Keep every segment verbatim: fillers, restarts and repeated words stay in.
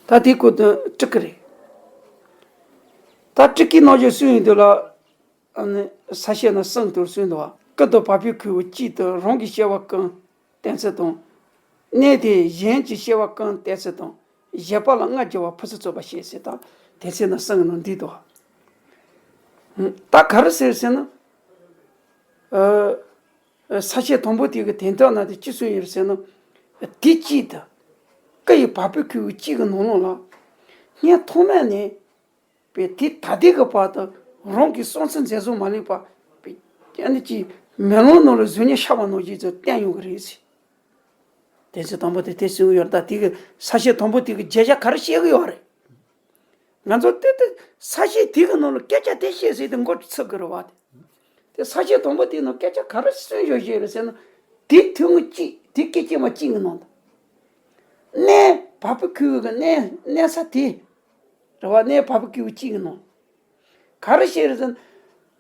ད་དེའི་སྐོར་དུ་དྲུག་གི་རེད། ད་དྲུག་གི་ནང་བཞིན་གསུངས་ཡོང་དུས་ལ། ཨ་ནི་ས་བཤད་ན་གསུམ་དུ་གསུངས་འདུག་བ། སྐུ་དང་བ་སྤུའི་ཁུ་བོ་གཅིག་ཏུ། རང་གི་སྐྱེ་བ་ཀུན་བསྟན་ཚུལ་དང་། གནས་དེ་གཞན་གྱི་སྐྱེ་བ་ཀུན་བསྟན་ཚུལ་དང་། བཞེད་པ་ལ་སྔར་བརྗོད་པ་ཕུན་སུམ་ཚོགས་པ་བཤད་ཟེར། ད་དེ་ཚེ་ན་གསུམ་གྱི་ནང་འདུས་འདུག་བ། ད་ག་རེ་ཟེར་ཟེར་ན། ཨ། ས་བཤད་དང་པོ་དེ་གི་དོན་དག་ན་དེ་ཅི་གསུངས་ཡོད་ཟེར་ན། དེ་གཅིག་ཏུ། སྐུ་ཡི་བ་སྤུའི་ཁུ་བོ་གཅིག་གི་ནང་ལོགས་ལ། སྔོན་ཐོག་མེད་ནས། པའི་དེ་ད་ལྟའི་གི་བར་དུ་རང་གི་གསུང་ཚུལ་མཛད་བཟོ་མ་ལུས་པ། པའི་ཨ་ནི་ཅིག་མེ་ལོང་ནང་ལ་གཟུགས་བརྙན་ཤར་བ་ནང་བཞིན་དུ་བསྟན་ཡོང་གི་རེད་ཟེར། དེ་ཚེ་དང་པོ་དེ་དེ་གསུངས་ཡོད། ད་དེ་གི་ས་བཤད་དང་པོ་དེ་གི་བརྗོད་བྱ་ག་རེ་བཤད་གི་ཡོད་རེད། ང་ཚོ་ཏི་ཏི་ས་བཤད་དེ་གི་ནང་ལ་སྐད་ཆ་དེ་བཤད་ཟེར་ཏེ་མགོ་ཚོས་གི་རེད་བ། དེ་དེ་ས་བཤད་དང་པོ་དེའི་ནང་སྐད་ཆ་ག་རེ་གསུངས་ཡོད་ཞེས་རེད་ཟེར་ན། དེ་ཐུན་གཅིག་དེ་སྐད་ཅིག་མ་གཅིག་གི་ནང་དུ། གནས་བ་སྤུ་ཁུ་བོ་གི་གནས་གནས་ས་དེ། རེད་བ། གནས་བ་སྤུ་ཁུ་བོ་གཅིག་གི་ནང་། ག་རེ་བཤད་རེད་ཟེར་ན།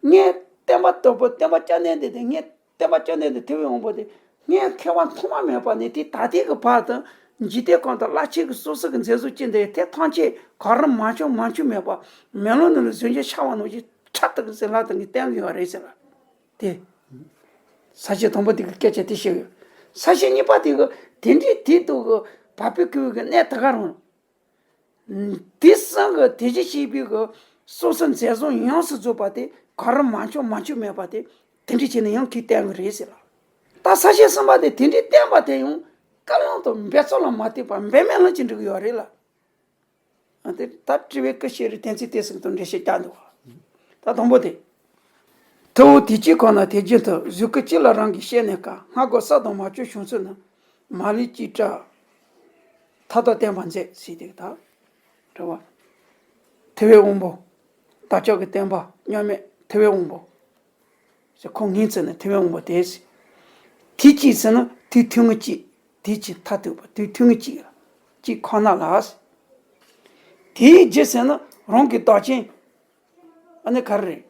ངས་བསྟན་པ་དང་པོ་བསྟན་པ་སྐྱབས་གནས་འདི་དེ། ངས་བསྟན་པ་སྐྱབས་གནས་འདི་ཐེག་པའི་དབང་པོ་དེ། ངས་ཐེག་པ་ཐོག་མ་མེད་པ་ནས་དེ་ད་ལྟའི་གི་བར་དུ། འཇིག་རྟེན་གང་དུ་བླ་ཆེན་གྱི་སོ་སོ་གི་མཛད་བཟོ་ཅི་འདི་དེ་ཐམས་ཅད་གང་རུང་མང་ཆུང་མང་ཆུང་མེད་པ། མེ་ལོང་ནང་ལ་གཟུགས་བརྙན་ཤར་བ་ནང་བཞིན་ཁྲ་ཐག་གི་ཟེར་ལ་དང་གི་བསྟན་གི་ཡོད་རེད་ཟེར་ལ། དེ། ས་བཤད་དང་པོ་དེ་གི་སྐད་ཆ་དེ་བཤད་ཡོད། ས་བཤད་གཉིས་པ་དེ་གི་དེ་འདྲའི་དེ་དུ་གི་བ་སྤུ་ཁུ་བོ་གི་གནས་དེ་ག་རང་། དེ་གསུམ་གི་དེ་བཞིན་གཤེགས་པའི་གི་སོ་སོ་མཛད་བཟོ་ཡོངས་སུ་རྫོགས་པ་དེ་གང་རུང་མང་ཆུང་མང་ཆུང་མེད་པ་དེ། དེ་འདྲ་བྱས་ནས་ཡང་ཁོས་བསྟན་གི་རེད་ཟེར་ལ། ད་ས་བཤད་གསུམ་པ་དེ་དེ་འདྲའི་བསྟན་པ་དེ་ཡང་ཀུན་སློང་དང་འབད་རྩོལ་ལ་མ་ལྟོས་པར་འབད་མེད་ལམ་གྱིས་འགྲུབ་གི་ཡོད་རེད་ལ། ཨ། དེ་ད་དྲི་བའི་སྐུ་བཤད་རིགས་དོན་ཚན་དེ་གསུམ་དང་འགྲེལ་བཤད་རྒྱག་འདུག་ག། ད་དང་པོ་དེ། ཐུ་བོ་དུས་གཅིག་ཁོ་ན་དེ་བཞིན་དུ། གཟུགས་སྐུ་གཅིག་ལ་རང་གི་ཤེས་ནས་ཀ། སྔ་རྒོལ་གསར་དང་མ་བཅོས་བྱུང་ཚུལ་རྣམས། མ་ལུས་ཅི་འདྲ་མཐའ་དག་བསྟན་པར་མཛད་ཟེར་དེ་ད། རེད་བ། ཐུ་བོའི་དབང་པོ། བདག་ཅག་གི་བསྟན་པ་མཉམ་མེད་ཐུ་བོའི་དབང་པོ། ཟེར་ཁོ་ངོས་འཛིན་ནས་ཐུ་བོའི་དབང་པོ་དེ་ཟེར། དུས་གཅིག་ཟེར་ན་དུས་ཐུང་ངུ་གཅིག་དུས་གཅིག་མཐར་ཐུག་པ། དུས་ཐུང་ངུ་གཅིག་གཅིག་ཁོ་ན་ལ་ཟེར། དེའི་རྗེས་ཟེར་ན་རང་གི་བདག་རྐྱེན། ཨ་ནི་ག་རེ་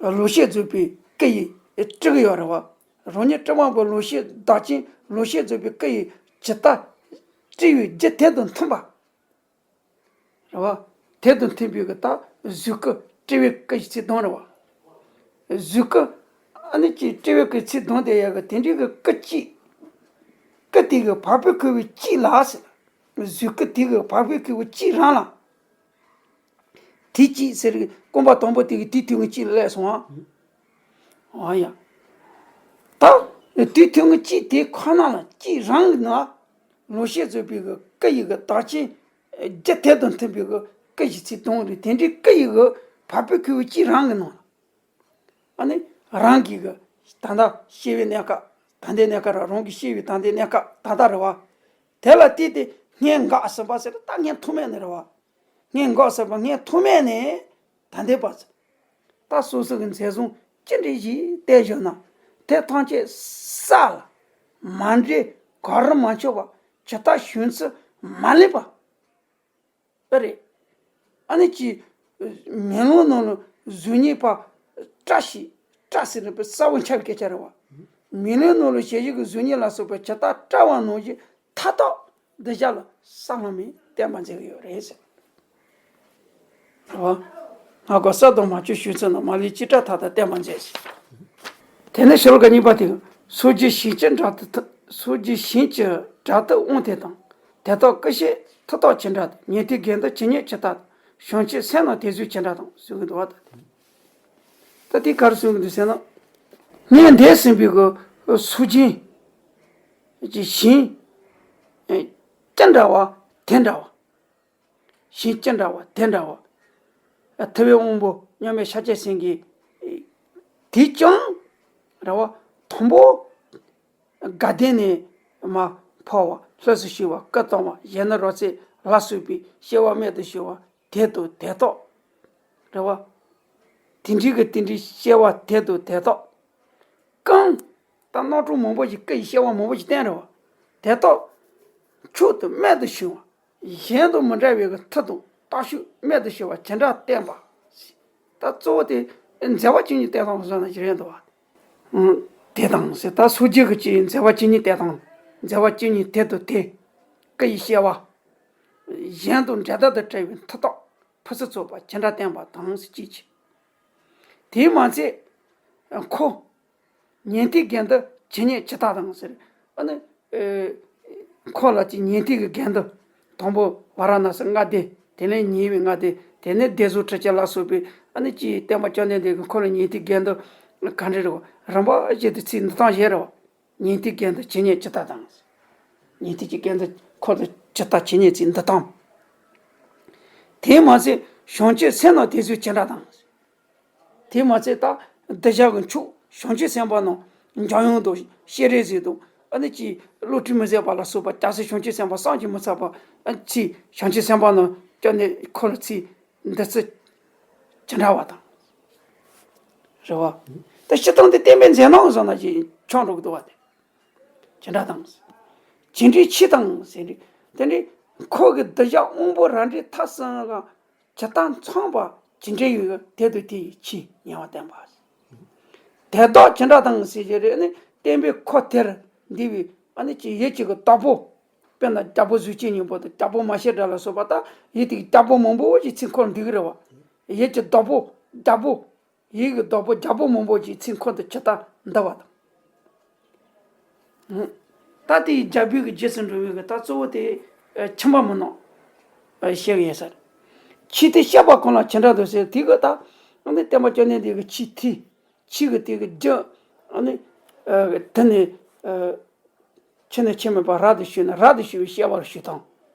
རེད། ལོག་ཤེས་རྫོགས་པའི་སྐུ་ཡིས་སྤྲུལ་གི་ཡོད་རེད་བ། རང་ཉིད་སྤྲུལ་པ་པོ་ལོག་ཤེས་བདག་རྐྱེན་ལོག་ཤེས་རྫོགས་པའི་སྐུ་ཡིས་ཇི་ལྟར་སྤྲུལ་བའི་རྒྱུ་དེ་དང་མཐུན་པ། རེད་བ། དེ་དང་མཐུན་པའི་གི་ད་གཟུགས་སྐུ་སྤྲུལ་པའི་སྐུ་ཞིག་ཚིག་དོན་རེད་བ། གཟུགས་སྐུ། ཨ་ནི་ཅིག་སྤྲུལ་པའི་སྐུ་ཚིག་དོན་དེ་ཡ་གི་དེ་འདྲའི་གི་སྐུ་གཅིག་སྐུ་དེ་གི་བ་སྤུའི་ཁུ་བོ་གཅིག་ལ་ཟེར། གཟུགས་སྐུ་དེ་གི་བ་སྤུའི་ཁུ་བོ་གཅིག་རང་ལ། དུས་གཅིག་ཟེར་གི་རྐང་པ་དང་པོ་དེ་གི་དུས་ཐུང་ངུ་གཅིག་ལ་སླེབས་སོང་ཨ། ཨ་ཡ། ད་དུས་ཐུང་ངུ་གཅིག་དེ་ཁོ་ན་ལ་གཅིག་རང་གི་ནང་ལོག་ཤེས་རྫོགས་པའི་གི་སྐུ་ཡི་གི་བདག་རྐྱེན་རྒྱུ་དེ་དང་མཐུན་པའི་གི་སྐུ་ཞིག་ཚིག་དོན་རེད། དེ་འདྲའི་སྐུ་ཡི་གི་བ་སྤུའི་ཁུ་བོ་གཅིག་རང་གི་ནང་ལ། ཨ་ནི་རང་གི་གི་ད་ལྟ་སྐྱེ་བའི་གནས་སྐབས། ད་ལྟའི་གནས་སྐབས་ར། རང་གི་སྐྱེ་བའི་ད་ལྟའི་གནས་སྐབས་ད་ལྟ་རེད་བ། དེ་ལ་བལྟས་ཏེ་སྔོན་འགག་ཟིན་པ་ཟེར་ད་སྔོན་ཐོག་མེད་ནས་རེད་བ། སྔོན་འགག་ཟིན་པ་སྔོན་ཐོག་མེད་ནས་ད་ལྟའི་བར། ད་སོ་སོ་གི་མཛད་བཟུང་ཅི་འདྲ་ཞིག་བསྟན་བཞག་ན། དེ་ཐམས་ཅད་གསར་ལ་མ་འདྲེས་གང་རུང་མ་ཆགས་པ་ཇི་ལྟར་བྱུང་ཚུལ་མ་ལུས་པ། ཨེ་རེད། ཨ་ནི་ཅི། མེ་ལོང་ནང་ལ་གཟུགས་བརྙན་པ་བཀྲ་ཤིས། བཀྲ་ཟེར་ནས་པའི་གསལ་པོ་འཆར་བའི་སྐད་ཆ་རེད་བ། མེ་ལོང་ནང་ལ་ཞལ་བཞུགས་ཀྱི་གཟུགས་བརྙན་ལ་སོགས་པ་ཇི་ལྟར་བཀྲ་བ་ནང་བཞིན་མཐའ་དག་འདི་བཞག་ལ་ས་ལམ་མེ་བསྟན་པ་མཛད་ཀྱི་ཡོད་རེད་ཟེར། རེད་བ། སྔ་རྒོལ་གསར་དང་མ་བཅོས་བྱུང་ཚུལ་རྣམས། མ་ལུས་ཅི་འདྲ་མཐའ་དག་བསྟན་པར་མཛད་ཟེར། དེ་ནས་ཤོ་ལོ་ཀ་གཉིས་པ་དེ། སངས་རྒྱས་ཞིང་བཅུ་འདྲ་དུ་ཐུབ། སངས་རྒྱས་ཞིང་བཅུ་འདྲ་དུ་དབང་དེ་དང་། དེ་དག་སྐུ་བཞིའི་མཐུ་སྟོབས་ཇི་འདྲ་དང་། ཉན་ཐོས་དགེ་འདུན་ཇི་སྙེད་ཇི་ལྟ་དང་། བྱང་ཆུབ་སེམས་རྣམས་དེ་ཚོ་ཇི་འདྲ་དང་གསུང་གི་འདུག་བ། ད་དེ་ག་རེ་གསུང་གི་འདུག་ཟེར་ན། སྔོན་འདས་ཟིན་པའི་གི་སངས་རྒྱས་ཀྱི་ཞིང་ཅི་འདྲ་བ་དེ་འདྲ་བ། ཞིང་ཅི་འདྲ་བ་དེ་འདྲ་བ། ཐུབ་པའི་དབང་པོ་མཉམ་མེད་ཤཱཀྱ་སེང་གེ། དེས་ཀྱང་རེད་བ། དང་པོ་དགའ་ལྡན་ནས་མར་འཕོ་བ། ལྷུམས་སུ་ཞུགས་པ། སྐུ་བལྟམས་པ། གཞོན་ནུ་རོལ་རྩེད་ལ་སོགས་པའི་སྐྱེ་བ་རྨད་དུ་བྱུང་བ་དེ་དང་དེ་དག་རེད་བ། དེ་འདྲའི་གི་དེ་འདྲའི་སྐྱེ་བ་དེ་དང་དེ་དག་གང་། ད་རྣམ་གྲངས་མང་པོ་ཞིག་སྐུ་ཡི་སྐྱེ་བ་མང་པོ་ཞིག་བསྟན་རེད་བ། དེ་དག་མཆོག་ཏུ་རྨད་དུ་བྱུང་བ། གཞན་དང་མི་འདྲ་བའི་གི་མཐུ་དང་རྟགས་ཤུགས་རྨད་དུ་བྱུང་བ་ཇི་འདྲ་བསྟན་པ། ད་གཙོ་བོ་དེ་མཛད་པ་བཅུ་གཉིས་བསྟན་སྟངས་བཟོ་ན་ཞིག་རེད་འདུག་བ། དེ་དང་ཟེར་ད་སངས་རྒྱས་ཀྱི་ཅི་མཛད་པ་བཅུ་གཉིས་བསྟན་སྟངས། མཛད་པ་བཅུ་གཉིས་དེ་དང་དེ། སྐུ་ཡི་སྐྱེ་བ། གཞན་དང་འབྲེལ་ཟླ་དང་བྲལ་བའི་མཐུ་སྟོབས་ཕུན་སུམ་ཚོགས་པ་ཇི་འདྲ་བསྟན་པ་དང་ཞེས་གཅིག་བྱས། དེས་མ་ཚད། ཁོ། ཉན་ཐོས་དགེ་འདུན་ཇི་སྙེད་ཇི་ལྟ་དང་ཟེར། ཨ་ནི། ཨེ། ཁོ་ལ་ཅིག་ཉན་ཐོས་ཀྱི་དགེ་འདུན། དང་པོ་ཝཱ་ར་ཎ་སི་ལྔ་སྡེ། དེ་ནས་ཉེ་བའི་ལྔ་སྡེ། དེ་ནས་སྡེ་བཟང་ཁྲི་བཅུ་ལ་སོགས་པའི་ཨ་ནི་ཅིག་བསྟན་པ་བཅོམ་ལྡན་འདས་ཀྱིས་ཁོ་ལ་ཉན་ཐོས་དགེ་འདུན་ག་འདྲ་རེད་བ། རིམ་པ་བཞིན་དུ་ཚིག་འདི་དང་བཞིན་རེད་བ། ཉན་ཐོས་དགེ་འདུན་ཇི་སྙེད་ཇི་ལྟ་དང་། ཉན་ཐོས་ཀྱི་དགེ་འདུན་ཁོ་ལ་ཇི་ལྟ་ཇི་སྙེད་ཅིག་འདི་དང་། དེས་མ་ཚད་བྱང་ཆུབ་སེམས་ནང་དེ་ཚོ་ཇི་འདྲ་དང་། དེས་མ་ཚད་ད་གདུལ་བྱ་གི་མཆོག་བྱང་ཆུབ་སེམས་དཔའ་རྣམས་འཇམ་དབྱངས་དང་སྤྱན་རས་གཟིགས་དང་ཨ་ནི་ཅིག་བློ་གྲོས་མི་ཟད་པ་ལ་སོགས་པ་སྐྱ་སེར་བྱང་ཆུབ་སེམས་དཔའ་བསམ་གྱིས་མི་ཁྱབ་པ་ཨ་ནི་ཚིག་བྱང་ཆུབ་སེམས་དཔའ་རྣམས་སྐྱབས་གནས་ཁོ་ལ་ཚིག་འདི་ཚོ་ཇི་འདྲ་བ་དང་། རེད་བ། ད་སྤྱིར་བཏང་དེ་བསྟན་པའི་མཛད་རྣམ་བཟང་ན་ཅིག་ཆགས་འགྲོ་གི་འདུག་བ་དེ། ཇི་འདྲ་དང་། ཇི་འདྲའི་ཆེ་དང་ཟེར་རེད། དེ་ནི་ཁོ་གི་གདུལ་བྱ་དབང་པོ་རབ་འབྲིང་ཐ་གསུམ་ལ་ཇི་ལྟར་མཚུངས་པ་ཇི་འདྲ་ཡོད་དེ་དང་དེ་ཡི་ཆེ་ཉེ་བར་བསྟན་པ། དེ་དག་ཇི་འདྲ་དང་ཟེར་གྱི་རེད་ནི་བསྟན་པའི་ཁོ་དེར་འདུས་པའི་ཨ་ནི་ཅིག་ཡིད་ཀྱི་བདག་པོ། དཔེར་ན་རྒྱལ་པོ་གཟུགས་ཅན་སྙིང་པོ་དང་རྒྱལ་པོ་མ་ཤེས་དགྲ་ལ་སོགས་པ་དག་ཡིད་ཀྱི་བདག་པོ་མང་པོ་ཞིག་ཚིག་ཁོ་འདུས་ཀྱི་རེད་བ། ཡིད་ཀྱི་བདག་པོ་རྒྱལ་པོ། ཡིད་ཀྱི་བདག་པོ་རྒྱལ་པོ་མང་པོ་ཅིག་ཚིག་ཁོ་དང་ཇི་ལྟར་འདུ་བ་དང་། ད་དེའི་རྒྱལ་པོའི་གི་རྗེས་སུ་འགྲོ་བའི་གི་ད་གཙོ་བོ་དེ་ཁྱིམ་པ་མི་ནག་བཤད་གི་ཡོད་ས་རེད། ཆོས་དེ་བཤད་པ་གང་ལ་ཇི་འདྲ་འདུག་ཟེར་དེ་གི་ད་ཨ་ནི་བསྟན་པ་བཅོམ་ལྡན་འདས་ཀྱི་ཆོས་དེ་ཆོས་ཀྱི་དེ་གི་རྒྱུ་ཨ་ནི་དེ་ནི། ཆོས་ནི་ཆོས་མིན་པ་རབ་ཏུ་ཞུས་ན་རབ་ཏུ་ཞུ་བའི་བཤད་པར་ཞུ་དང་།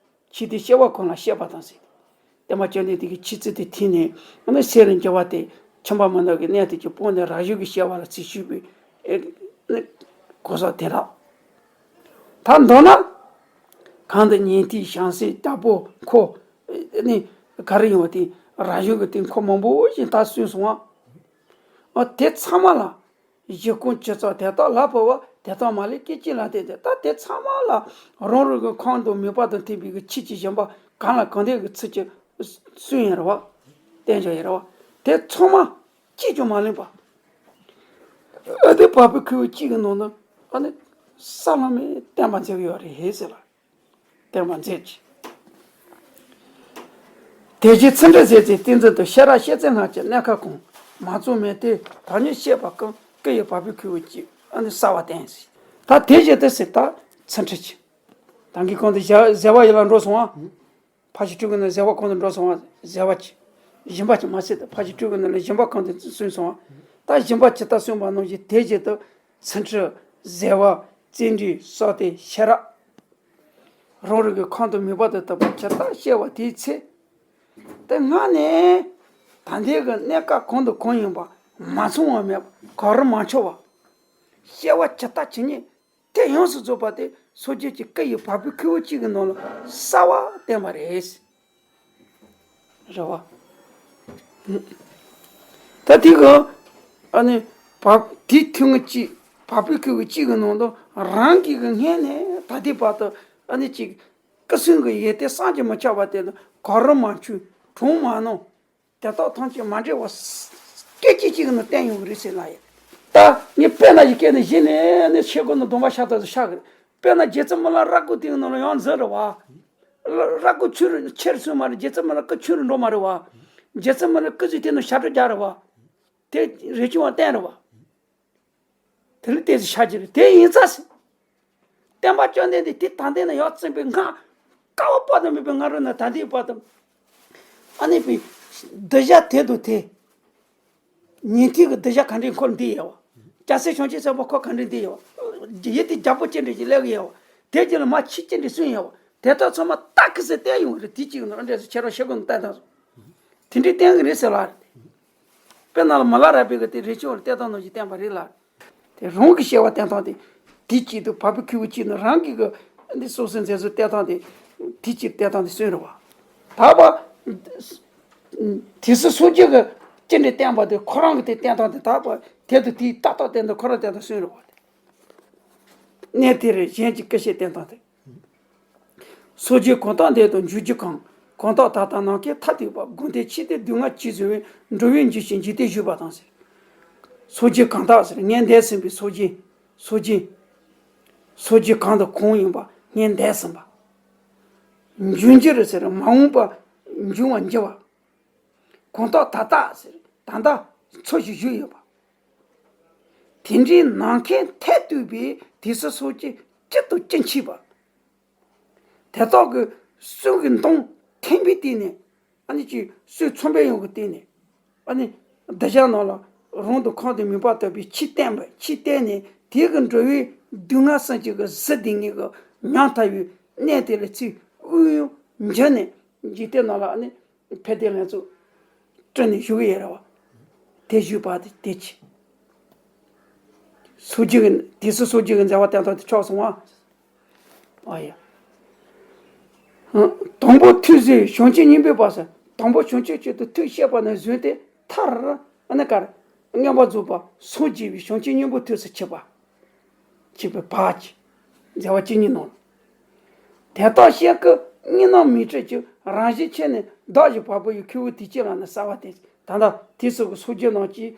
ཆོས་དེ་བཤད་པ་གང་ལ་བཤད་པ་དང་ཟེར། བསྟན་པ་བཅོམ་ལྡན་འདས་ཀྱིས་ཆོས་ཚུལ་དེ་ཐོས་ནས་ཨ་ནི་སེམས་ལ་འགྱུར་བ་དེ་ཁྱིམ་པ་མི་ནག་གི་གནས་དེ་ཀྱི་སྤངས་ནས་རབ་བྱུང་གི་བཤད་པ་ལ་ཚིག་ཞུས་པའི་ཨེ་ནི་གོ་ས་དེ་རག་ད་མདོར་ན་གང་དུ་ཉན་ཐོས་བྱང་སེམས་རྒྱལ་པོ་ཁོ་ཨེ་ནི་ག་རེ་ཡིན་པ་དེ་རབ་བྱུང་གི་དེ་ཁོ་མང་པོ་ཞིག་ད་གསུངས་སོང་ཨ། ཨ་དེ་ཚང་མ་ལ། གཞི་ཀུན་ཅི་ཙམ་དེ་དག་ལ་བབ་པ་དེ་དག་མ་ལུས་སྐད་ཅིག་ལ་བརྟེན་ཏེ་ད་དེ་ཚང་མ་ལ་རང་རང་གི་ཁམས་དང་མོས་པ་དང་མཐུན་པའི་གི་ཆོས་ཀྱི་སྦྱིན་པ་གང་ལ་གང་འདོད་ཀྱི་ཚུལ་གྱིས་གསུངས་ཡོད་རེད་བ། བསྟན་བཞག་ཡོད་རེད་བ། དེ་ཚང་མ་གཅིག་ཀྱང་མ་ལུས་པ། ཨ་དེ་བ་སྤུའི་ཁུ་བ་གཅིག་གི་ནང་དུ་ཨ་ནི་ས་ལམ་མེ་བསྟན་པ་མཛད་ཀྱི་ཡོད་རེད་ཟེར་ལ། བསྟན་པ་མཛད་ཅིང་། དེ་བཞིན་ཚུལ་ཁྲིམས་ཟས་གཅིག་ཏིང་འཛིན་དང་ཤེས་རབ་ཤེས་ཚད་སྔ་ཕྱི་གནས་སྐབས་གང་། མ་བྱུང་མེད་དེ་བདག་ཉིད་ཤེས་པ་ཀུན། སྐུ་ཡི་བ་སྤུའི་ཁུ་བ་གཅིག་ཨ་ནི་གསལ་བར་བསྟན་ཟེར། ད་དེ་བཞིན་དུ་ཟེར་ད་ཚུལ་ཁྲིམས་ཀྱི། ད་གིན་གོང་དུ་བཞག་བཞག་པ་ཡིན་ལ་འགྲོ་སོང་ང་། ཕར་ཕྱིན་དྲུག་གི་ནང་བཞག་པ་གོང་དུ་འགྲོ་སོང་ང་། བཞག་པ་གཅིག་སྦྱིན་པ་གཅིག་མ་ཟད་དུ་ཕར་ཕྱིན་དྲུག་གི་ནང་ལ་སྦྱིན་པ་གོང་དུ་གསུངས་སོང་ང་། ད་སྦྱིན་པ་ཇི་ལྟར་གསུངས་པ་ནང་བཞིན་དེ་བཞིན་དུ་ཚུལ་ཁྲིམས་བཟོད་པ་བརྩོན་འགྲུས་བསམ་གཏན་ཤེས་རབ། རང་རང་གི་ཁམས་དང་མོས་པ་དང་མཐུན་པ་ཇི་ལྟར་སྐྱེ་བ་དེའི་ཚེ། དེ་སྔ་ནས་ད་ལྟའི་གི་གནས་སྐབས་གང་དང་གང་ཡིན་པ་མ་བྱུང་བ་མེད་པ་གང་རུང་མ་བྱུང་བ། སྐྱེ་བ་ཇི་ལྟ་ཇི་སྙེད་དེ་ཡོངས་སུ་རྫོགས་པ་དེ་སངས་རྒྱས་ཀྱི་སྐུ་ཡི་བ་སྤུའི་ཁུ་བ་གཅིག་གི་ནང་ལ་གསལ་བར་བསྟན་པ་རེད། རེད་བ། ད་དེ་གི་ཨ་ནི་བ་དེ་ཐུན་གཅིག་བ་སྤུའི་ཁུ་བ་གཅིག་གི་ནང་དུ་རང་གི་གི་སྔས་ནས་ད་ལྟའི་བར་དུ་ཨ་ནི་གཅིག་སྐུ་གསུང་གི་ཡོན་ཏན་བསམ་གྱིས་མི་ཁྱབ་པ་དེ་ལ་གང་རུང་མ་བྱུང་གྲངས་མ་ནོར་དེ་དག་ཐམས་ཅད་མ་འདྲེས་པ་སྐད་ཅིག་གཅིག་ནི་བསྟན་ཡོང་གི་རེད་ཟེར་ལ་ཡ། ད་ངས་དཔེར་ན་ཡི་སྐད་ནས་གཞི་ནས་ནི་ཆོས་སྐོར་ནི་སྡོམ་པ་ཤ་སྟག་ཏུ་ཆགས་གི་རེད། དཔེར་ན་རྗེ་བཙུན་མི་ལ་རབ་དགའ་དེའི་ནང་ལ་ཡང་འཛུལ་རེད་བ། རབ་དགའ་ཆོས་རུ་ཆེར་སོང་མ་རེད། རྗེ་བཙུན་མི་ལ་སྐུ་ཆོས་རུ་འགྲོ་མ་རེད་བ། རྗེ་བཙུན་མི་ལ་སྐུ་གཟུགས་དེ་ནི་ཞབས་བྲོ་རྒྱག་རེད་བ། དེ་རས་ཆུང་བ་བསྟན་རེད་བ། དེ་ལ་བལྟས་ཚེ་ཤ་གི་རེད། དེ་ཡིན་ཙང་ཟེར། བསྟན་པ་བཅོམ་ལྡན་འདས་དེ་ད་ལྟའི་ན་ཡག་བཙུན་པའི་སྔ། དཀའ་བ་དཔག་ཏུ་མེད་པའི་སྔ་རོལ་ན་ད་ལྟའི་བར་དུ། ཨ་ནི་པའི་གདུལ་བྱ་དེ་དང་དེ། ཉན་ཐོས་ཀྱི་གདུལ་བྱ་ག་འདྲའི་འཁོར་འདུས་ཡོད་བ། སྐྱ་སེར་བྱང་ཆུབ་སེམས་དཔའ་འཁོར་ག་འདྲའི་འདུས་ཡོད་བ། ཡིད་དེ་རྒྱལ་པོ་ཅི་འདྲ་ཞིག་སླེབས་ཀྱི་ཡོད་བ། དེ་རྗེས་ལ་མ་ཁྱི་ཅི་འདྲ་སོན་ཡོད་བ། དེ་དག་ཚང་མ་ཏག་ཏག་ཟེར་བསྟན་ཡོང་གི་རེད། དེ་གཅིག་ནི་ཨ་འདྲས་སུ་ཁྱེད་རང་ཤེས་དགོས་ནི་བསྟན་དང་། དེ་འདྲའི་བསྟན་གི་རེད་ཟེར་ལ་རེད། དཔེར་ན་ལ་མི་ལ་རས་པའི་གི་དེ་རས་ཆུང་བ་ལ་བསྟན་སྟངས་ནང་བཞིན་བསྟན་པ་རེད་ལ། དེ་རང་གི་སྐྱེ་བ་བསྟན་སྟངས་དེ། དེ་གཅིག་ཏུ་བ་སྤུའི་ཁུ་བ་གཅིག་ནི་རང་གི་གི་འདི་སོ་སོའི་མཛད་སོ་བསྟན་སྟངས་དེ། དེ་གཅིག་བསྟན་སྟངས་དེ་གསུངས་རེད་བ། ད་བ། དེ་སུ་སོ་སྐྱེ་གི་ཅི་འདྲའི་བསྟན་པ་དེ་ཁོ་རང་གི་དེ་བསྟན་སྟངས་དེ་ད་བ་དེ་དུ་དེའི་ཏག་ཏག་བསྟན་དུ་ཁོ་རང་བསྟན་སྟངས་གསུངས་རེད་བ། གནས་དེར་གཞན་གྱི་སྐུ་བཤད་བསྟན་སྟངས་དེ། སངས་རྒྱས་གང་དག་འདས་དང་འབྱུང་གྱུར་གང་། གང་དག་ད་ལྟ་ནམ་མཁའི་མཐར་ཐུག་པ། དགོངས་དོན་ཆོས་དེ་སྡུག་བསྔལ་ཅི་བཟོད་པའི། འགྲོ་བའི་འཇིགས་ཆེན་འཇིག་རྟེན་བཞུགས་པ་དང་ཟེར། སངས་རྒྱས་གང་དག་ཟེར་ངས་འདས་ཟིན་པའི་སངས་རྒྱས། སངས་རྒྱས། སངས་རྒྱས་གང་དང་གང་ཡིན་པ་ངས་འདས་ཟིན་པ། འབྱུང་འགྱུར་ཟེར་མ་འོངས་པ་འབྱུང་བ་འགྱུར་བ། གང་དག་ད་ལྟ་ཟེར་ད་ལྟ་འཚོ་ཞིང་བཞུགས་ཡོད་པ། དེ་འདྲའི་ནམ་མཁའི་མཐས་གཏུགས་པའི་དུས་སུ་སོགས་ཀྱི་གཅིག་ཏུ་གཅིག་མཆིས་པ། དེ་དག་གི་སྲོལ་གྱི་མདོངས་ཐིམ་པའི་སྟེང་ནས་ཨ་ནི་ཅིག་སྲོལ་མཚོན་པའི་ཡོང་གི་སྟེང་ནས་ཨ་ནི་གདུལ་བྱ་རྣམས་ལ་རང་དང་ཁམས་དང་མུན་པ་དག་པའི་ཆོས་བསྟན་པ་ཆོས་བསྟན་ནས་དེ་གི་འགྲོ་བའི་སྡུག་བསྔལ་སེམས་ཅན་གྱི་གཟི་ལྡན་ངེས་ཀྱི་ཉམ་ཐག་པའི་གནས་དེ་ལ་ཚུར་དབུགས་དབྱུང་འཇུག་ནས་འཇིག་རྟེན་ནང་ལ་ཨ་ནི་ཕན་བདེ་ལ་སོགས་སྤྲུལ་ནས་བཞུགས་ཡོད་རེད་བ། དེ་བཞུགས་པ་དེ་དེ་ཅི། སོ་སྐྱེ་གི་དུས་སུ་སོ་སྐྱེ་གི་མཛད་པ་བསྟན་ཐོག་དེ་ཆོག་སོང་བ། ཨ་ཡ། དང་པོ་ཐོས་བཞིན་བྱང་ཆུབ་སྙིང་པོའི་བར་ཟེར། དང་པོ་བྱང་ཆུབ་ཀྱི་ཐོས་བཤད་པ་ནས་བཟུང་སྟེ་མཐར་ཨ་ནི་གར་མངོན་པར་རྫོགས་པ་སངས་རྒྱས་པའི་བྱང་ཆུབ་སྙིང་པོའི་ཐོས་སུ་ཆུད་པ། ཆུད་པའི་བར་གྱི་མཛད་པ་བཅུ་གཉིས་ནང་། དེ་དག་བཤད་ཀྱི་གཉིས་སྣང་མིག་འཕྲུལ་གྱི་རང་བཞིན་ཆེ་ནས་བདག་གཞན་བར་པོ་ཡི་ཁུ་བོ་དེ་ཅི་ལ་ནི་གསལ་བ་སྟེ། ད་ལྟ་དེ་སོགས་ཀྱི་སོ་སྐྱེ་རྣམས་ཀྱིས་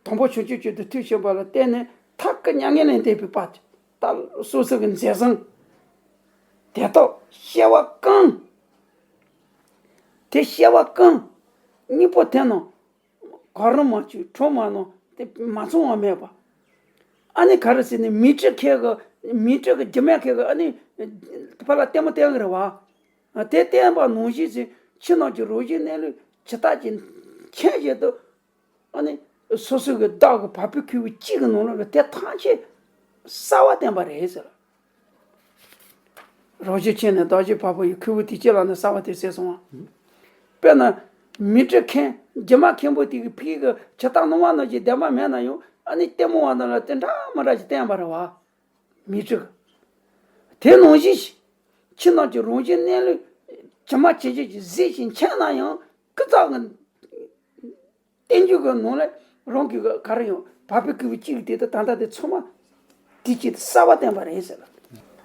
དང་པོ་བྱང་ཆུབ་ཀྱི་ཐོས་བཤད་པ་ལ་བརྟེན་ནས་ཐབས་ཀྱི་མྱ་ངན་ལས་འདས་པའི་བར་དུ་ད་སོ་སོ་གི་མཛད་བཟང་དེ་དག་བཤད་པ་གང་། དེ་བཤད་པ་གང་། སྙིང་པོ་དེ་རྣམས་ག་རུ་མ་བཅུག་གྲོགས་མ་གནང་དེ་མ་ཚང་བ་མེད་པ། ཨ་ནི་ག་རེ་ཟེར་ནས་མིག་འཕྲུལ་མཁན་གི་མིག་འཕྲུལ་གི་རྒྱུ་མེད་མཁན་གི་ཨ་ནི་ཕར་ལ་ལྟད་མོ་བསྟན་གི་རེད་བ། དེ་བསྟན་པ་ནང་བཞིན་ཟེར་ཕྱི་ནང་གི་རང་བཞིན་གནས་ལུགས་ཇི་ལྟར་གྱི་མཁྱེན་བཞིན་དུ། ཨ་ནི་སོ་སོ་གི་བདག་གི་བ་སྤུའི་ཁུ་བོ་གཅིག་གི་ནང་ལོགས་ལ་དེ་ཐམས་ཅད་གསལ་བ་བསྟན་པ་རེད་ཟེར། རང་བཞིན་ཆེ་ནས་བདག་གཞན་བར་པོ་ཡི་ཁུ་བོ་དེ་ཅི་ལ་ནི་གསལ་བ་དེ་ཟེར་སོང་བ། དཔེར་ན། མིག་འཕྲུལ་མཁན་རྒྱུ་མ་མཁན་པོ་དེ་གི་ཕ་གི་ཇི་ལྟར་སྣང་བ་ནང་བཞིན་བདེན་པ་མེད་ན་ཡང་ཨ་ནི་ལྟད་མོ་བ་རྣམས་ལ་དེ་འདྲ་མི་འདྲ་ཞིག་བསྟན་པ་རེད་བ། མིག་འཕྲུལ་གི། དེ་ནང་བཞིན་ཕྱི་ནང་གི་རང་བཞིན་གནས་ལུགས་ཇི་མ་ཇི་བཞིན་གྱི་གཟིགས་ཤིང་མཁྱེན་ན་ཡང་སྐུ་ཚབ་གི་བསྟན་བཅོས་ཀྱི་ནང་ལ་རང་གི་ག་རེ་ཡང་བ་སྤུའི་ཁུ་བོ་གཅིག་གི་དེ་དང་ད་ལྟ་དེ་ཚང་མ་དེ་གཅིག་ཏུ་གསལ་བ་བསྟན་པ་རེད་ཟེར་ལ།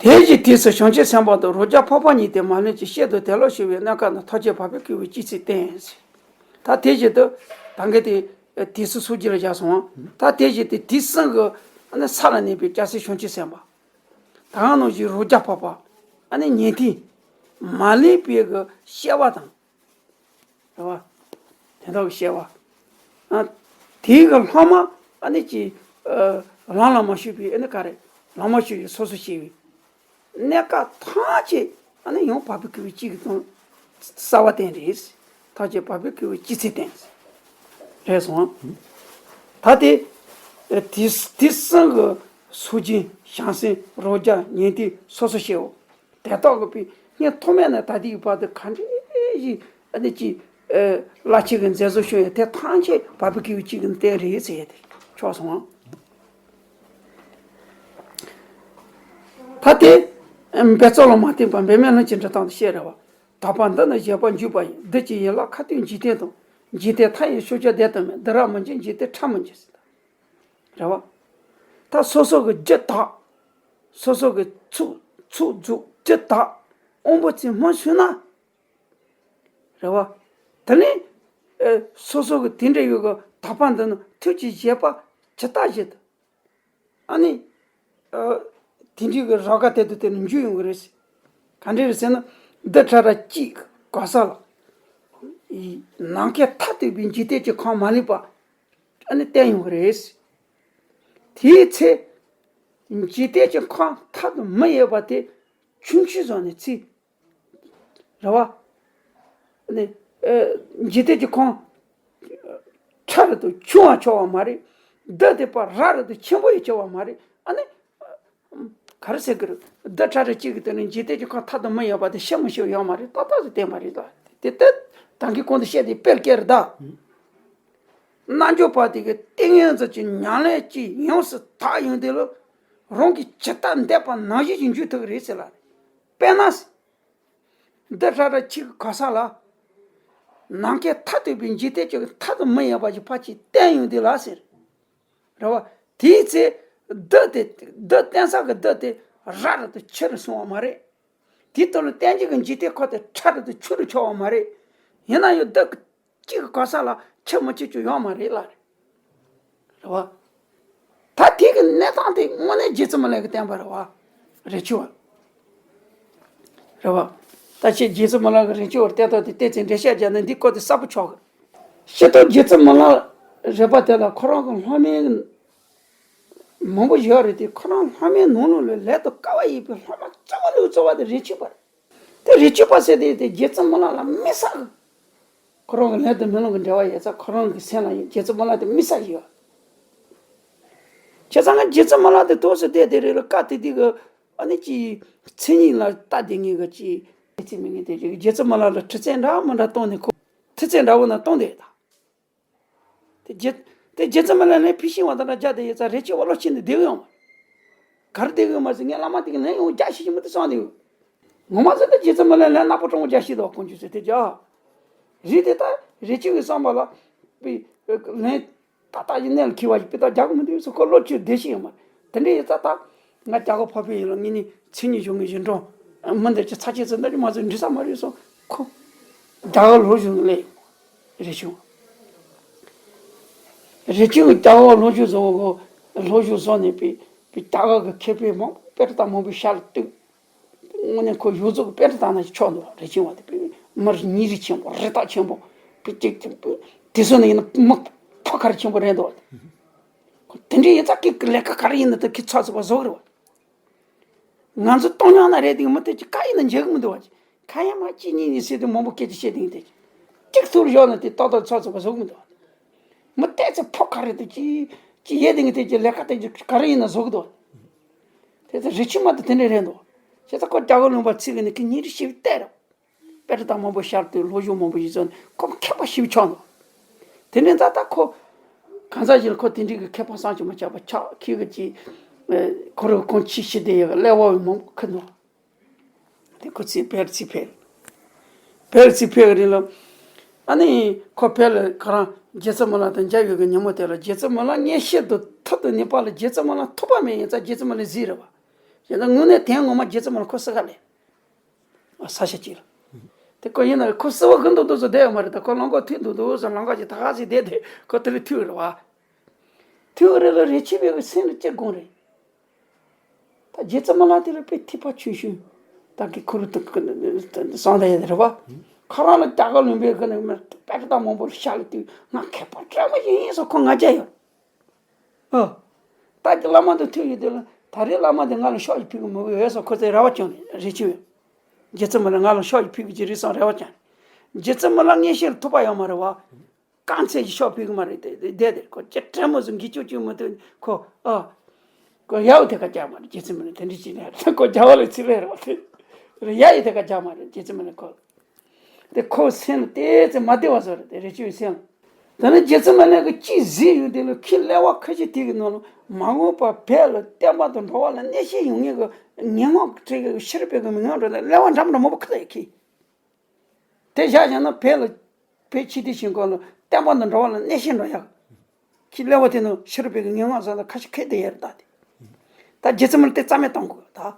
དེ་བཞིན་དུས་སུ་བྱང་ཆུབ་སེམས་དཔའ་དང་རང་རྒྱལ་འཕགས་པ་གཉིས་ཏེ་མ་ལུས་ཀྱི་སྤྱོད་དུ་དེ་ལ་ཞུགས་པའི་གནས་སྐབས་ན་ཐམས་ཅད་བ་སྤུའི་ཁུ་བོ་གཅིག་ཚིག་བསྟན་ཟེར། ད་དེ་བཞིན་དུ་ད་གིན་དེ་དུས་སུ་སོ་སྐྱེ་ལ་བཞག་སོང་བ། ད་དེ་བཞིན་དུ་དུས་གསུམ་གྱི་ཨ་ནི་ས་ལ་གནས་པའི་སྐྱ་སེར་བྱང་ཆུབ་སེམས་དཔའ། ད་ག་ནང་བཞིན་རང་རྒྱལ་འཕགས་པ། ཨ་ནི་ཉན་ཐོས། མ་ལུས་པའི་གི་སྐྱེ་བ་དང་། རེད་བ། དེ་དག་གི་སྐྱེ་བ། ཨ། དེའི་གི་ལྷག་མ་ཨ་ནི་ཅི། ཨ། ལམ་ལ་མ་ཞུགས་པའི་ཨ་ནི་ག་རེ། ལམ་མ་ཞུགས་པའི་སོ་སོ་སྐྱེ་བའི། གནས་སྐབས་ཐམས་ཅད་ཨ་ནི་ཡང་བ་སྤུའི་ཁུ་བོ་གཅིག་གི་དོན་གསལ་བ་བསྟན་རེད། ཐམས་ཅད་བ་སྤུའི་ཁུ་བོ་གཅིག་ཚིག་བསྟན་རེད་སོང་། ད་དེ་དེ་དེ་གསུམ་གི་སོ་སྐྱེ་བྱང་སེམས་རང་རྒྱལ་ཉན་ཐོས་སོ་སོ་སྐྱེ་བོ་དེ་དག་གི་པའི་སྙིང་ཐོག་མེད་ནས་ད་ལྟའི་བར་དུ་ག་འདྲ་ཞིག་ཨ་ནི་ཅི། ཨ། བླ་ཆེན་གྱི་མཛད་བཟོ་ཤོད་ཡ་དེ་ཐམས་ཅད་བ་སྤུའི་ཁུ་བོ་གཅིག་གི་བསྟན་རེད་ཟེར་ཡ་དེ་ཆོག་སོང་། ད་དེ་འབད་རྩོལ་ལ་མ་བརྟེན་པར་འབད་མེད་ལྷུན་གྱིས་འགྲུབ་སྟངས་དེ་བཤད་རེད་བ། དག་པ་འདི་ནི་བཞེད་པར་འཇུག་པ་ཡིན། བདུད་ཀྱི་ཡན་ལག་ཁ་ཏོན་འཇིག་རྟེན་དང་། འཇིག་རྟེན་མཐའ་ཡས་ཕྱོགས་ཆ་བསྡད་དུ་མེད། འདི་ར་མི་འཇིགས་འཇིག་རྟེན་ཕྲ་མི་འཇིགས་ཟེར། རེད་བ། ད་སོ་སོ་གི་རྒྱུ་དག་སོ་སོ་གི་ཚོགས་ཚོགས་རྫོགས་རྒྱུ་དག་དབང་པོ་ཚོས་སྨོན་ཞུས་ན། རེད་བ། དེ་ནས་ཨེ། སོ་སོ་གི་དེ་འདྲ་ཡོད་གི་དག་པ་འདི་ནི་ཐུགས་ཀྱི་བཞེད་པ་ཇི་ལྟ་བཞིན་དུ། ཨ་ནི། ཨ། དེ་འདྲའི་གི་རབ་དགའ་དེ་དུ་དེ་ནི་འཇུག་ཡོང་གི་རེད། ག་འདྲ་རེད་ཟེར་ན། རྡུལ་ཕྲ་རབ་གཅིག་གི་ག་ས་ལ། ནམ་མཁའི་མཐས་གཏུགས་པའི་འཇིག་རྟེན་གྱི་ཁམས་མ་ལུས་པ། ཨ་ནི་བསྟན་ཡོང་གི་རེད། དེའི་ཚེ། འཇིག་རྟེན་གྱི་ཁམས་མཐའ་དང་མི་དབྱེ་བ་དེ་ཆུང་ཆུང་བཟོ་ནས་ཚིག་རེད་བ། ནི། ཨ། འཇིག་རྟེན་གྱི་ཁམས་ཕྲ་རུ་དུ་ཆུང་བ་ཆོག་པ་མ་རེད། རྡུལ་དེ་པ་རབ་རུ་དུ་ཆེན་པོ་ཡི་ཆོག་པ་མ་རེད། ཨ་ནི། ག་རེ་ཟེར་གི་རེད། རྡུལ་ཕྲ་རབ་གཅིག་གི་སྟེང་ནས་འཇིག་རྟེན་གྱི་ཁམས་མཐའ་དང་མི་དབྱེ་བ་དེ་ཤེས་མི་ཤེས་ཡོད་མ་རེད། ཏག་ཏག་ཏུ་བསྟན་པ་རེད་ད། དེ་ལྟར་ད་གིན་གོང་དུ་བཤད་དེ་དཔེར་བཀལ་རེད་ད། རྣལ་འབྱོར་པ་དེ་གི་ཏིང་ངེ་འཛིན་གྱི་ཉམས་ལེན་གྱིས་ཡོངས་སུ་དག་ཡོང་དུས་ལ། རང་གིས་ཇི་ལྟར་འདས་པ་ནང་བཞིན་གྱི་འཇུག་ཐུབ་ཀྱི་རེད་ཟེར་ལ། དཔེར་ན། རྡུལ་ཕྲ་རབ་གཅིག་གི་ག་ས་ལ། ནམ་མཁའི་མཐས་གཏུགས་པའི་འཇིག་རྟེན་གྱི་མཐའ་དང་མི་དབྱེ་བ་ཞིག་ཕར་ཅིག་བསྟན་ཡོང་དུས་ལ་ཟེར། རེད་བ། དེའི་ཚེ། རྡུལ་དེ་རྡུལ་བསྟན་ས་གི་རྡུལ་དེ་རབ་རུ་དུ་ཆེ་རུ་སོང་བ་མ་རེད། དེའི་སྟེང་ལ་བསྟན་བྱེད་ཀྱི་འཇིག་རྟེན་ཁམས་དེ་ཕྲ་རུ་དུ་ཆུང་རུ་ཆགས་པ་མ་རེད། ཡིན་ན་ཡང་རྡུལ་གཅིག་གི་ག་ས་ལ་ཆེ་མི་ཆེ་ཆུང་ཡོད་མ་རེད་ལ། རེད་བ། ད་དེ་གི་གནས་སྟངས་དེ་དངོས་གནས་རྗེ་བཙུན་མི་ལ་གིས་བསྟན་པ་རེད་བ། རེད་ཆུ་བ། རེད་བ། ད་ཁྱེད་རྗེ་བཙུན་མི་ལ་གི་རིན་ཆེན་བར་བལྟས་ཐོག་དེ་བལྟས་ཚེ་འགྲེལ་བཤད་བརྒྱབ་ན་འདི་སྐོར་དེ་གསལ་པོ་ཆགས་གི། སྤྱིར་བཏང་རྗེ་བཙུན་མི་ལ་རས་པ་དེ་ལ་ཁོ་རང་གི་སློབ་མ་མང་པོ་ཡོད་རེད་དེ། ཁོ་རང་སློབ་མའི་ནང་ལོགས་ལ་ལས་དང་སྐལ་བ་ཡོད་པའི་སློབ་མ་གཙོ་བོ་ལས་གཙོ་བ་དེ་རས་ཆུང་པ་རེད། དེ་རས་ཆུང་པ་ཟེར་དེ་དེ་རྗེ་བཙུན་མི་ལ་ལ་དམིགས་བསལ་གི། ཁོ་རང་གི་ལས་དང་མི་ལ་གི་འབྲེལ་བ་ཡོད་ཙང་ཁོ་རང་གི་སེམས་ལ་ཡང་རྗེ་བཙུན་མི་ལ་དེ་དམིགས་བསལ་ཞིག་ཡོད། བྱས་ཙང་ང་རྗེ་བཙུན་མི་ལ་དེ་ཏོག་ཙམ་བལྟས་དེ་རེད་ལ། སྐབས་དེ་དུས་ཀྱི་ཨ་ནི་ཅིག་མཚན་ཉིད་ལ་ལྟ་དེ་ངེས་གི་ཅིག་དེ་ཚེ་མི་ངེས་དེ་ཅིག་རྗེ་བཙུན་མི་ལ་ལ་ཁྲི་བཙན་འདྲ་མི་འདྲ་བཏང་ནས་ཁོ་ཁྲི་བཙན་འདྲ་བོ་ན་བཏང་དེ་ད། དེ་རྗེ་དེ་རྗེ་བཙུན་མི་ལ་ལས་ཕི་ཤིང་བ་དང་འདྲ་རྒྱ་དེ་ཡོད་ཙང་རས་ཆུང་བ་ལོ་ཆེན་དུ་བསྡད་ཡོང་། གར་བསྡད་ཡོད་མ་ཟད་ངའི་བླ་མ་དེ་གི་ལན་ཡང་རྒྱ་ཤེས་ཀྱི་མི་འདུག་བསམ་དེ་ཡོད། ངོ་མ་ཟེར་ན་རྗེ་བཙུན་མི་ལ་ལན་ནག་པོ་དྲང་པོ་རྒྱ་ཤེས་འདུག་ཁོང་ཆུ་ཚོད་དེ་རྒྱ། རི་དེ་ད་རས་ཆུང་གི་བསམ་པ་ལ་པའི་ལན་ཏག་ཏག་ཡིན་གནས་ལ་འཁེལ་བ་ཞིག་པའི་ད་རྒྱ་གི་མི་འདུག་ཟེར་ཁོ་བློ་ཆུ་བདེ་ཤེས་ཡོད་མ་རེད། དེ་འདྲ་ཡོད་ཙང་ད་ང་རྒྱ་གར་ཕ་བུ་ཡིན་ལ་ངེད་གཉིས་མཚན་ཉིད་གཞུང་གི་གཞུང་དྲང་མི་འདིར་ཅི་ཚ་ཆེ་ཚོད་འདི་ཅི་མ་ཚོད་འགྲིག་ས་མ་རེད་སོང་ཁོ། རྒྱ་གར་ལོ་གཞུང་ལས་རས་ཆུང་། རས་ཆུང་གི་རྒྱ་གར་ལོ་གཞུང་བཟོ་བ་གོ་ལོ་གཞུང་བཟོ་ནས་པའི་པའི་རྒྱ་གར་གི་མཁས་པའི་མང་པོ་དཔེ་ར་ད་མང་པོའི་ཤ་ལ་བཏུགས། དངོས་གནས་ཁོ་ཡོངས་རྫོགས་ཀྱི་དཔེ་ར་ད་ན་ཞིག་ཆོག་འདུག་རས་ཆུང་བ་དེ་པའི་མི་རིགས་ཉིན་རེ་ཆེན་པོ་རི་དྭགས་ཆེན་པོ་པའི་ཅིག་ཅིག་པའི་དེ་ཚོ་ནི་ཡིན་ན་མི་ཕོ་ཁ་ར་ཆེན་པོ་རེད་འདུག་ཁོ་དེ་འདྲའི་ཡིན་ཙང་ཀི་ཀི་ལས་ཀ་ག་རེ་ཡིན་ན་དེ་ཁི་ཚགས་ཚུད་པ་བཟོ་གི་རེད་བ། ང་ཚོ་གཏོང་མྱོང་ན་རེད་དེ་མི་དེ་ཅི་ག་ཡིན་ན་འཇལ་གི་མི་འདུག་བ། ཁ་ཡ་མ་གཅིག་གཉིས་གཉིས་ཟེར་དུས་མང་པོ་སྐད་ཆ་བཤད་དེ་ངས་དེ་གཅིག་ཐུར་བཞག་ན་དེ་ཏག་ཏག་ཚགས་ཚུད་པ་བཟོ་གི་མི་འདུག་བ། མི་བལྟས་ཚེ་ཕོ་ག་རེ་དེ་ཅི་ཅི་ཡེ་དེ་ངས་དེ་ཅི་ལས་ཀ་དེ་ཅི་ག་རེ་ཡིན་ན་བཟོ་གི་འདུག་བ། དེ་ཚེ་རི་ཆུ་མ་དེ་དེ་འདྲ་རེད་འདུག་བ། བྱས་ཙང་ཁོ་རྒྱ་གར་ལུང་པ་ཚིག་གི་ནི་ཁི་ཉིན་རེ་ཞིག་བལྟས་རོགས། དཔེ་ཆ་དང་མང་པོ་ཤར་དུས་ལྷོ་ཕྱོགས་མང་པོ་ཞིག་ཚོ་ནི་ཁོ་མཁས་པ་ཞིག་ཆགས་འདུག་དེ་ནས་ད་ལྟ་ཁོ་གང་ཟག་ཞིག་ལ་ཁོ་དེ་འདྲའི་གི་མཁས་པ་བསམ་གྱིས་མི་ཁྱབ་པ་ཆགས་ཁྱི་གི་ཅི་ཁོ་རང་གོང་ཆི་ཞི་བདེ་ཡི་གི་ཀླད་པ་མང་པོ་ཁུར་འདུག་དེ་ཁོ་ཚིག་ཕེར་ཚིག་ཕེར་ཕེར་ཚིག་ཕེར་གི་རིང་ལ་ཨ་ནི་ཁོ་ཕེར་ལ་ཁ་རང་རྗེ་བཙུན་མི་ལ་དང་མཇལ་ཡོད་གི་ཉིན་མོ་དེ་ལ་རྗེ་བཙུན་མི་ལ་མངོན་ཤེས་དུ་ཐུག་ཏུ་ནུས་པ་ལ་རྗེ་བཙུན་མི་ལ་ཐུག་པ་མེད་ཡིན་ཙང་རྗེ་བཙུན་མི་ལ་གཟིགས་རེད་བ། ཡིན་ན་དངོས་གནས་དོན་ངོ་མ་རྗེ་བཙུན་མི་ལ་ཁོ་སི་ག་ལས། ས་ཆ་གཅིག་ལ། དེ་ཁོ་ཡིན་ན་ཁོ་སི་བ་གི་འདུག་འདུག་ཟེར་བསྡད་ཡོད་མ་རེད། ད་ཁོ་ལམ་ཁ་ཐུག་འདུག་འདུག་ཟེར་ལམ་ཁ་ཅིག་ད་ག་ཟིག་བསྡད་དེ་ཁོ་དེ་ལ་ཐུག་རེད་བ། ཐུག་རེད་ལ་རས་ཆུང་བའི་སེམས་ལ་ཅི་དགོངས་རེད། ད་རྗེ་བཙུན་མི་ལ་དེ་ལ་དཔེ་ཐིགས་པ་ཆུང་ཆུང་ད་གི་ཁུ་རུ་དུ་སང་ད་ཡ་དེ་རེད་བ། ཁོ་རང་ལ་རྒྱ་གར་ལུང་པའི་གི་ནི་དཔེ་ད་མང་པོ་ལ་ཤ་ལ་དུས་ང་མཁས་པ་སྤྲ་མོ་ཞིག་ཡིན་སོ་ཁོ་ང་རྒྱ་ཡོད། ཨ། ད་ཀྱི་བླ་མ་དང་ཐུག་ཡོད་དུས་ལ་ད་རེས་བླ་མ་དེ་ང་ལ་ཤོག་ཅིག་ཕུལ་གི་མི་འོས་སོ་ཁོ་ཚོས་རེ་བ་བཅངས་རེ་ཆུང་ཡོད། རྗེ་བཙུན་མི་ལ་ང་ལ་ཤོག་ཅིག་ཕུལ་གི་ཅི་རེད་སོང་རེ་བ་བཅངས། རྗེ་བཙུན་མི་ལ་མངོན་ཤེས་ལ་ཐུག་པ་ཡོད་མ་རེད་བ། རྐང་ཚད་ཀྱི་ཤོག་ཕུལ་གི་མ་རེད་དེ་དེ་དེ་ཁོ་ཅི་དྲན་མོ་སོང་གི་ཅུ་ཅུ་མི་ཐུག་ཁོ་ཨ། ཁོ་ཡ་བོ་དེ་ཀ་རྒྱག་མ་རེད་རྗེ་བཙུན་མི་ལ་དེ་འདྲི་ཅི་ལས་ཁོ་རྒྱ་བ་ལ་ཚིག་ལས་རེད་བ་དེ། རེད་ཡ་ཡི་དེ་ཀ་རྒྱག་མ་རེད་རྗེ་བཙུན་མི་ལ་ཁོ། དེ་ཁོ་སེམས་ལ་ཏོག་ཙམ་མ་བདེ་བ་བཟོ་རེད་དེ་རེ་ཆུང་སེམས་ལ། ད་ནི་རྗེ་བཙུན་མི་ལ་གི་ཅི་གཟིགས་ཡོད་དེ་ལ་ཁྱི་ཀླད་པ་ཁ་ཤས་དེ་གི་ནང་ལ་མ་འོངས་པ་བོད་ལ་བསྟན་པ་དང་འགྲོ་བ་ལ་གནོད་བྱེད་ཡོང་ངེས་གི་ངན་སྔགས་ཁྲིད་གི་ཤི་རབས་པའི་གི་མི་ངན་འགྲོ་ལ་ཀླད་པ་འདྲ་མི་འདྲ་མང་པོ་ཁ་ལ་ཡ་ཁྱི། དེ་བཞག་བཞག་ན་བོད་ལ་བོད་ཕྱི་དུས་ཕྱིན་སྐོར་ལ་བསྟན་པ་དང་འགྲོ་བ་ལ་གནོད་བྱེད་འགྲོ་ཡག་ཁྱི་ཀླད་པ་དེ་ནང་ཤི་རབས་པའི་གི་ངན་སྔགས་ཟ་ལ་ཁ་ཤས་ཁད་དེ་ཡར་ད་དེ། ད་རྗེ་བཙུན་མི་ལ་དེ་རྩ་མེད་གཏོང་དགོས་ད།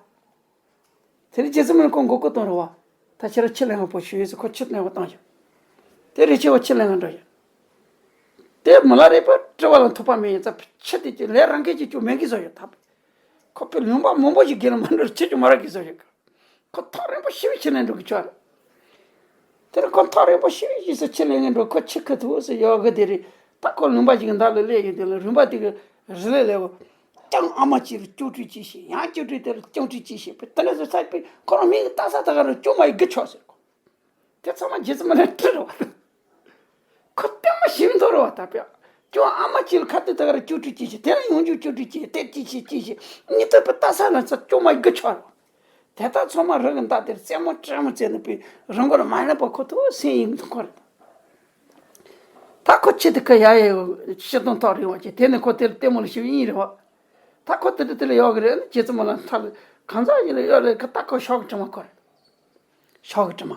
དེ་ནས་རྗེ་བཙུན་མི་ལ་ཁོ་མགོ་སྐོར་གཏོང་རེད་བ། ད་ཁྱེད་རང་ཁྱི་ལེན་པ་པོ་ཞུ་ཡོད་ཟེར་ཁོ་ཁྱི་ལེན་པ་བཏང་ཞིང་། དེ་རེ་ཆེ་བ་ཁྱི་ལེན་པ་འགྲོ་ཞིང་། དེ་མི་ལ་རས་པ་སྤྲུལ་བ་ལ་ཐུག་པ་མེད་ཡིན་ཙང་ཁྱི་དེ་ཀྱི་ལས་རང་སྐད་ཀྱིས་ཀྱང་མེད་གི་བཟོ་ཡོད་ད། ཁོ་པའི་ལུང་པ་མང་པོ་ཞིག་སྒེར་ལ་མ་འགྲོ་ཁྱི་ཀྱང་མ་རག་གི་བཟོ་ཡོད་གི། ཁོ་ཐག་རིང་པོ་ཞེ་པོ་ཁྱི་ལེན་འགྲོ་གི་ཆོག་རེད། དེར་ཁོ་ཐག་རིང་པོ་ཞེ་པོ་ཞིག་སུ་ཁྱི་ལེན་ངེས་འགྲོ་ཁོ་ཁྱི་ཁ་ཐུག་སུ་ཡོད་གི་དེ་རེད། ད་ཁོ་ལུང་པ་ཞིག་གི་མདའ་ལ་སླེབས་ཡོད་དེ་ལ་རིམ་པ་དེ་གི་རི་ལས་སླེབས་ཀྱང་ཨ་མ་གཅིག་ལ་སྐྱོ་དྲི་གཅིག་བྱེད་ཡང་སྐྱོ་དྲི་དེ་ལ་སྐྱོ་དྲི་གཅིག་བྱེད་པ་དེ་འདྲ་སུ་ཚ་པའི་ཁོ་རང་མིང་གི་ལྟ་ས་ད་ག་རུ་སྐྱོ་མ་ཡི་གི་ཆོག་ཟེར་ཁོ། དེ་ཚང་མ་རྗེ་བཙུན་མི་ལ་སྤྲུལ་རེད་བ། ཁོ་ལྟད་མོ་ཞིག་མཐོང་རེད་བ་ད་ཕེབས། ཀྱང་ཨ་མ་གཅིག་ལ་ཁ་ཏོན་ད་ག་རུ་སྐྱོ་དྲི་གཅིག་བྱེད་དེ་ལ་ཡང་འཇུག་སྐྱོ་དྲི་གཅིག་དེ་གཅིག་བྱེད་གཅིག་བྱེད་གཉིད་ཐོག་པའི་ལྟ་ས་ལ་ཚ་སྐྱོ་མ་ཡི་གི་ཆོག་རེད་བ། དེ་དག་ཚང་མ་རི་གི་མདའ་དེར་རྩེད་མོ་སྤྲེལ་མོ་རྩེ་ནས་པའི་རི་མགོར་མ་སླེབས་པ་ཁོ་ཐུག་སེམས་ཡིད་མི་ཐུབ་ཁོ་རེད། ད་ཁོ་ཆེ་དེ་ཁ་ཡ་ཡ་ཤི་སྟོང་ཐག་རིང་བ་ཆེ་དེ་ནས་ཁོ་དེར་ལྟད་མོ་ལ་ཞིབ་ཡིན་རེད་བ། ད་ཁོ་དེ་དེ་དེ་ལ་ཡོག་གི་རེད་ནི་རྗེ་བཙུན་མི་ལ་མཐའ་ལ་གང་ཟག་ཡིན་ལ་ཡོད་རེད་ཁ་ད་ཁོ་ཤོག་གི་དྲི་མ་ཁོ་རེད། ཤོག་གི་དྲི་མ།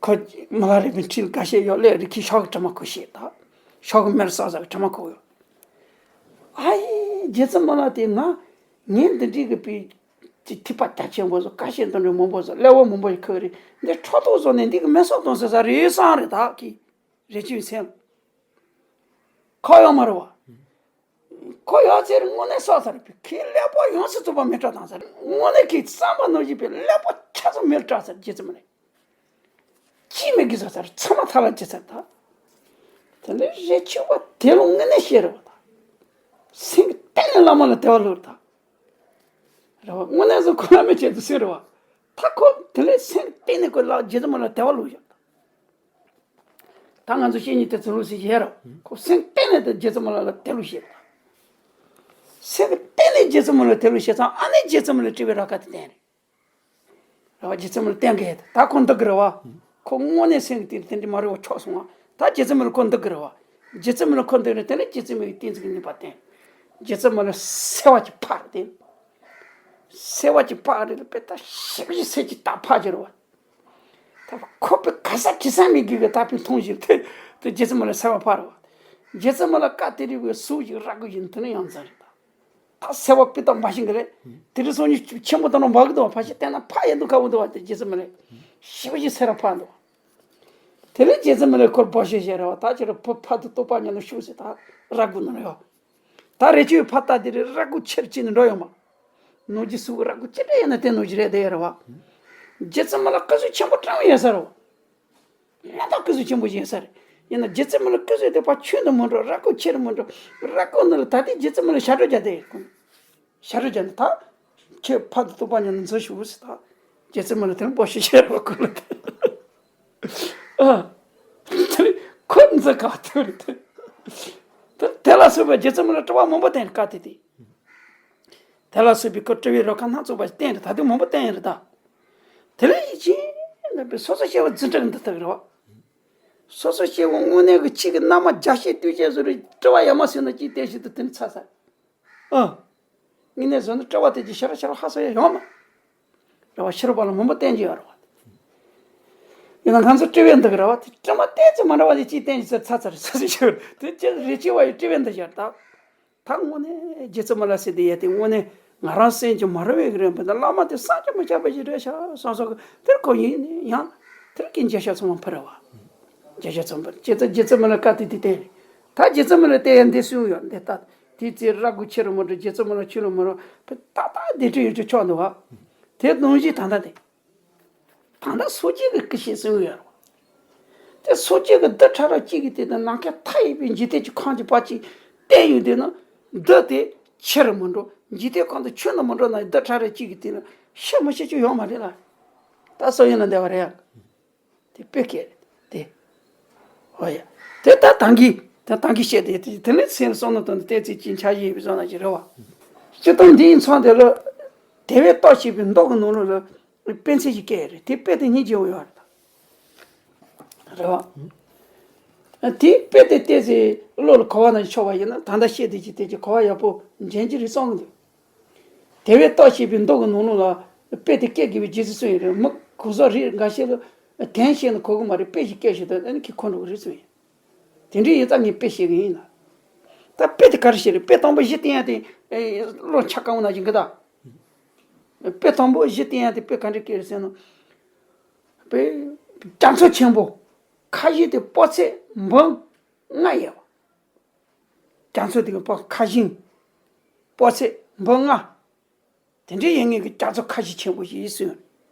ཁོ་མི་ལ་རས་པའི་འཁྲིས་ལ་འགའ་ཤས་ཡོད་ལས་རི་ཁའི་ཤོག་གི་དྲི་མ་ཁོ་ཤེས་ད། ཤོག་གི་མེར་ཟག་ཟག་གི་དྲི་མ་ཁོ་ཡོད། ཨ་ཡེ་རྗེ་བཙུན་མི་ལ་དེ་ང་ངས་འདི་འདྲའི་གི་པའི་ཐིགས་པ་རྒྱ་ཆེན་པོ་བཟོ་ཀ་ཤས་འདི་འདྲའི་མང་པོ་བཟོ་ཀླད་པ་མང་པོ་ཡི་ཁུག་རེད་འདི་ཁྲོ་ཐོག་བཟོ་ནས་འདི་གི་མེ་སོག་གཏོང་ཟེར་ས་རེད་བསམ་རེད་ད་ཀི་རེ་ཅིག་སེམས་ཁོ་ཡོད་མ་རེད་བ། ཁོ་ཡོད་ཚེ་དངོས་གནས་སོག་ཚར་བའི་ཁའི་ཀླད་པ་ཡོངས་སུ་རྫོགས་པ་མེ་སྲེག་བཏང་ཚར། དངོས་གནས་ཁའི་བསམ་པ་ནང་བཞིན་པའི་ཀླད་པ་ཆ་ཚང་མེ་སྲེག་ཚར། རྗེ་བཙུན་མི་ལ་ཅི་མི་དགེ་བཟོ་ཚར། ཚང་མ་ཐལ་ལ་བྱེད་ཚར་ད། དེ་ནས་རས་ཆུང་པ་དེ་ལ་དངོས་གནས་བཤད་རེད་བ་ད། སེམས་གཏིང་ནས་བླ་མ་ལ་དད་པ་ལོག་རེད་ད། རེད་བ། དངོས་གནས་སུ་ཁོ་བླ་མའི་ཆེད་དུ་སེམས་རེད་བ། ད་ཁོ་དེ་ལས་སེམས་གཏིང་ནས་ཁོ་ལ་རྗེ་བཙུན་མི་ལ་དད་པ་ལོག་བཞག་ད། ད་ང་ཚོ་བཤེས་གཉེན་དེ་ཚོ་ལུགས་སྲོལ་ཞིག་ཡོད་རེད། ཁོ་སེམས་གཏིང་ནས་དེ་རྗེ་བཙུན་མི་ལ་ལ་དད་ལུགས་ཤིག་དང་། སེམས་གཏིང་ནས་རྗེ་བཙུན་མི་ལ་དད་ལུགས་ཤིག་ཙང་ཨ་ནི་རྗེ་བཙུན་མི་ལ་སྤྲུལ་པའི་རབ་དཀར་དེ་བསྟན་རེད། རེད་བ། རྗེ་བཙུན་མི་ལ་བསྟན་གི་ད་ཁོ་འདུག་གི་རེད་བ། ཁོ་དངོས་གནས་སེམས་ཀྱི་སྟེང་དེ་འདྲ་མ་རེད་བ། ཆོག་སོང་བ། ད་རྗེ་བཙུན་མི་ལ་ཁོ་འདུག་གི་རེད་བ། རྗེ་བཙུན་མི་ལ་ཁོ་འདུག་རེད། དེ་ནས་རྗེ་བཙུན་མི་ལ་བསྟན་འཛིན་གྱི་ནུས་པ་བསྟན། རྗེ་བཙུན་མི་ལ་སེར་བ་གྱི་ཕག་རེད་དེ། སེར་བ་གྱི་ཕག་རེད་པས་ད་ཞིབ་ཞིབ་སེར་གྱི་ད་ཕག་ཅིག་རེད་བ། ད་ཁོ་པའི་ག་ས་ཇི་སྲིད་མི་དགེ་གི་ད་པའི་མཐོང་བཞིན་དེ་དེ་རྗེ་བཙུན་མི་ལ་སེར་བ་ཕག་རེད་བ། རྗེ་བཙུན་མི་ལ་བཀའ་དེ་རིགས་པའི་གཟུགས་ཀྱི་ར་གུ་ཡིན་དེ་ནི་ཡང་ཚ་རེད་ད། ད་སེར་བ་སྤུས་དག་མ་ཤེས་གི་རེད། དེ་རིང་སང་ཉིན་ཆེན་པོ་དང་ནང་འབག་གི་འདུག་བ། ཕ་ཤི་བལྟས་ན་ཕག་ཡིན་འདུག་ཁ་བོ་འདུག་བ། དེ་རྗེ་བཙུན་མི་ལ་ཞིབ་ཞིབ་སེར་བ་ཕག་འདུག་བ། དེ་ལས་རྗེ་བཙུན་མི་ལ་ཁོར་འབོད་ཤོག་བྱས་རེད་བ། ད་ཁྱེད་རང་ཕ་ཕ་དུ་ལྟོ་པ་ཉལ་ནས་བཞུགས་ཟེར་ད་ར་གུ་ནང་ཡོད། ད་རས་ཆུང་ཕ་ད་དེ་རེད། ར་གུ་ཆེར་ཅི་ནས་འགྲོ་ཡོང་མ། ནོར་གྱི་སུ་ར་གུ་ཅི་འདྲ་ཡིན་ན་དེ་ནོར་གྱི་རེད་དེ་རེད་བ། རྗེ་བཙུན་མི་ལ་སྐུ་གཟུགས་ཆེན་པོ་སྤྲང་བ་ཡིན་ས་རེད་བ། ལ་དྭགས་སྐུ་གཟུགས་ཆེན་པོ་ཡིན་ས་རེད། ཡིན་ན་རྗེ་བཙུན་མི་ལ་སྐུ་གཟུགས་དེ་ཕར་ཆུང་དུ་མི་འགྲོ། ར་གུ་ཆེར་མི་འགྲོ། ར་གུ་འདི་ལ་ད་ལྟའི་རྗེ་བཙུན་མི་ལ་ཞབས་བྲོ་རྒྱག་དེ་ཡིན། ཞབས་བྲོ་རྒྱག་ནས་ད་ཁྱེད་ཕ་དུ་ལྟོ་པ་ཉལ་ནས་འཛུལ་ཞུགས་ཟེར་ད། རྗེ་བཙུན་མི་ལ་དེ་ལ་འབོད་ཤོག་བྱས་རེད་བ། ཁོ་ལ་དེ། ཨ། དེ་ཁོ་འཛུལ་ག་དེ་རེད་དེ། དེ་དེ་ལ་སོགས་པའི་རྗེ་བཙུན་མི་ལ་དྲི་བ་མང་པོ་བསྟན་རེད་བཀའ་དེ་དེ། དེ་ལ་སོགས་པའི་ཁོ་དྲི་བའི་རོ་ཁ་སྣ་ཚོགས་པ་བསྟན་རེད། ད་དུང་མང་པོ་བསྟན་རེད་ད། དེ་ལ་ཡིད་ཆེས་ན་པའི་སོ་སོ་སྐྱེ་བོ་འཛིན་གྲྭ་འདི་དག་རེད་བ། སོ་སོ་སྐྱེ་བོ་དངོས་གནས་ཀྱི་གཅིག་གི་མནའ་མ་བརྒྱ་བཤད་དུས་བཤད་བཟོ་རེད། དྲི་བ་ཡ་མ་ཟིན་ན་གཅིག་བསྟན་བཤད་དུ་དེ་ནི་ཚ་ཚ། ཨ། དངོས་གནས་བཟོ་ན་དྲི་བ་དེ་གྱི་ཤ་ར་ཤ་ར་ཧ་སོ་ཡ་ཡོང་མ། རེད་བ། ཕྱི་རོལ་པ་ལ་མང་པོ་བསྟན་གྱི་ཡོད་རེད་བ། ཡིན་ན་ང་ཚོ་དྲི་བའི་འདུག་རེད་བ། དེ་དྲི་མ་བསྟན་ཚེ་མ་འདྲ་བ་དེ་གཅིག་བསྟན་གྱི་ཚ་ཚ་རེད་ཟེར་ཟེར་ཞུ་རེད། དེ་ཅི་རེད་ཅི་བ་ཡི་དྲི་བའི་འདུག་ཡོད་ད། ད་དངོས་གནས་རྗེ་བཙུན་མི་ལ་སྲིད་དེ་ཡ་དེ་དངོས་གནས་ང་རང་སེམས་ཀྱི་མ་རུང་བའི་རིམ་པ་དང་བླ་མ་དེ་བསམ་གྱིས་མི་ཁྱབ་པ་ཞིག་རེད་ཤག་བསམ་སོང་གི། དེར་ཁོ་ཡིན་ནས་ཡང་དེར་གྱི་མཇལ་ཤོག་ཚང་མ་ཕུལ་རེད་བ། མཇལ་ཤོག་ཚང་མ་ཕུལ། ཇི་ལྟར་རྗེ་བཙུན་མི་ལ་བཀའ་དེ་དེ་བསྟན་རེད། ད་རྗེ་བཙུན་མི་ལ་བསྟན་ཡ་འདི་གསུངས་ཡོད་འདི་ལྟ། དེ་ཚེ་ར་གུ་ཆེ་རུ་མི་འགྲོ། རྗེ་བཙུན་མི་ལ་ཆུང་རུ་མི་འགྲོ། ཏག་ཏག་བདེ་དྲི་ཡོད་ཅོ་ཆོག་འདུག་བ། དེ་ནང་བཞིན་ད་ལྟ་དེ། ད་ལྟ་སོ་སྐྱེ་གི་སྐུ་ཞེས་གསུངས་ཡོད་རེད། དེ་སོ་སྐྱེ་གི་རྡུལ་ཕྲ་རབ་གཅིག་གི་སྟེང་དུ་ནམ་མཁའ་མཐའ་ཡས་པའི་འཇིག་རྟེན་གྱི་ཁམས་ཀྱི་བར་གཅིག་བསྟན་ཡོད་དེ་ན། རྡུལ་དེ་ཆེ་རུ་མི་འགྲོ། འཇིག་རྟེན་ཁམས་དུ་ཆུང་དུ་མི་འགྲོ་ན་རྡུལ་ཕྲ་རབ་གཅིག་གི་སྟེང་ན་ཤི་མི་ཤི་ཆོག་ཡོད་མ་རེད་ལ། ད་སོ་ཡོད་ན་འདི་བ་རེད་ཡ། དེ་དཔེ་སྐད་རེད་དེ། ཨོ་ཡ། དེ་ད་ཐང་གི། ད་ཐང་གི་བཤད་དེ་དེ་དེ་ནས་སེམས་བསམ་མནོ་དང་བལྟས་ཚེ་ཅིག་འཆར་གཞི་ཡིན་པའི་བཟོ་ན་ཅིག་རེད་བ། སྤྱིར་བཏང་འདི་ཡིན་ཚང་དེ་ལ། དེ་བས་རྟགས་ཞེས་པའི་མདོ་གི་ནང་ལོགས་ལ། དཔེ་མཚོན་ཞིག་བཀལ་རེད། དེ་དཔེ་དེ་སྙིང་རྗེ་བོ་ཡོད་རེད་ད། རེད་བ། དེ་དཔེ་དེ་བལྟས་ཚེ་བློ་ལ་གོ་བ་ན་ཆོག་པ་ཡིན་ན་ད་ལྟ་བཤད་དེ་ཅིག་དེ་ཅིག་གོ་བ་ཡག་པོ་འཇོན་གྱི་རེད་བསམ་གི་འདུག་དེ་བས་རྟགས་ཞེས་པའི་མདོ་གི་ནང་ལོགས་ལ་དཔེ་དེ་སྐད་དགེ་བའི་རྗེས་སུ་སོང་ཡིན་རེད། མི་གོ་ས་རིགས་འགའ་ཤས་ལ་དོན་བཤད་ན་གོ་གི་མ་རེད། དཔེ་ཞིག་སྐད་ཞིག་དང་ཨ་ནི་ཁྱི་ཁོ་འགྲོ་གི་རེད་གསུངས་ཡིན། དེ་འདྲའི་ཡིན་ཙང་ངས་དཔེ་བཤད་གི་ཡིན་ལ། ད་དཔེ་དེ་ག་རེ་བཤད་རེད། དཔེ་དང་པོ་གཞི་བསྟན་ཡ་དེ་བློ་ཆགས་དཀའ་བོ་ན་བཞིན་གི་ད། དཔེ་དང་པོ་གཞི་བསྟན་ཡ་དེ་དཔེ་ག་འདྲ་སྐད་རེད་ཟེར་ན། དཔེ་རྒྱ་མཚོ་ཆེན་པོ་ཁ་བཞི་དེ་སྤོ་ཚད་འབུམ་ལྔ་ཡོད་པ། རྒྱ་མཚོ་དེ་གི་པ་ཁ་བཞི། སྤོ་ཚད་འབུམ་ལྔ། དེ་འདྲའི་ཡིན་ངེས་ཀྱི་རྒྱ་མཚོ་ཁ་བཞི་ཆེན་པོ་ཞིག་ཡིན་གསུངས།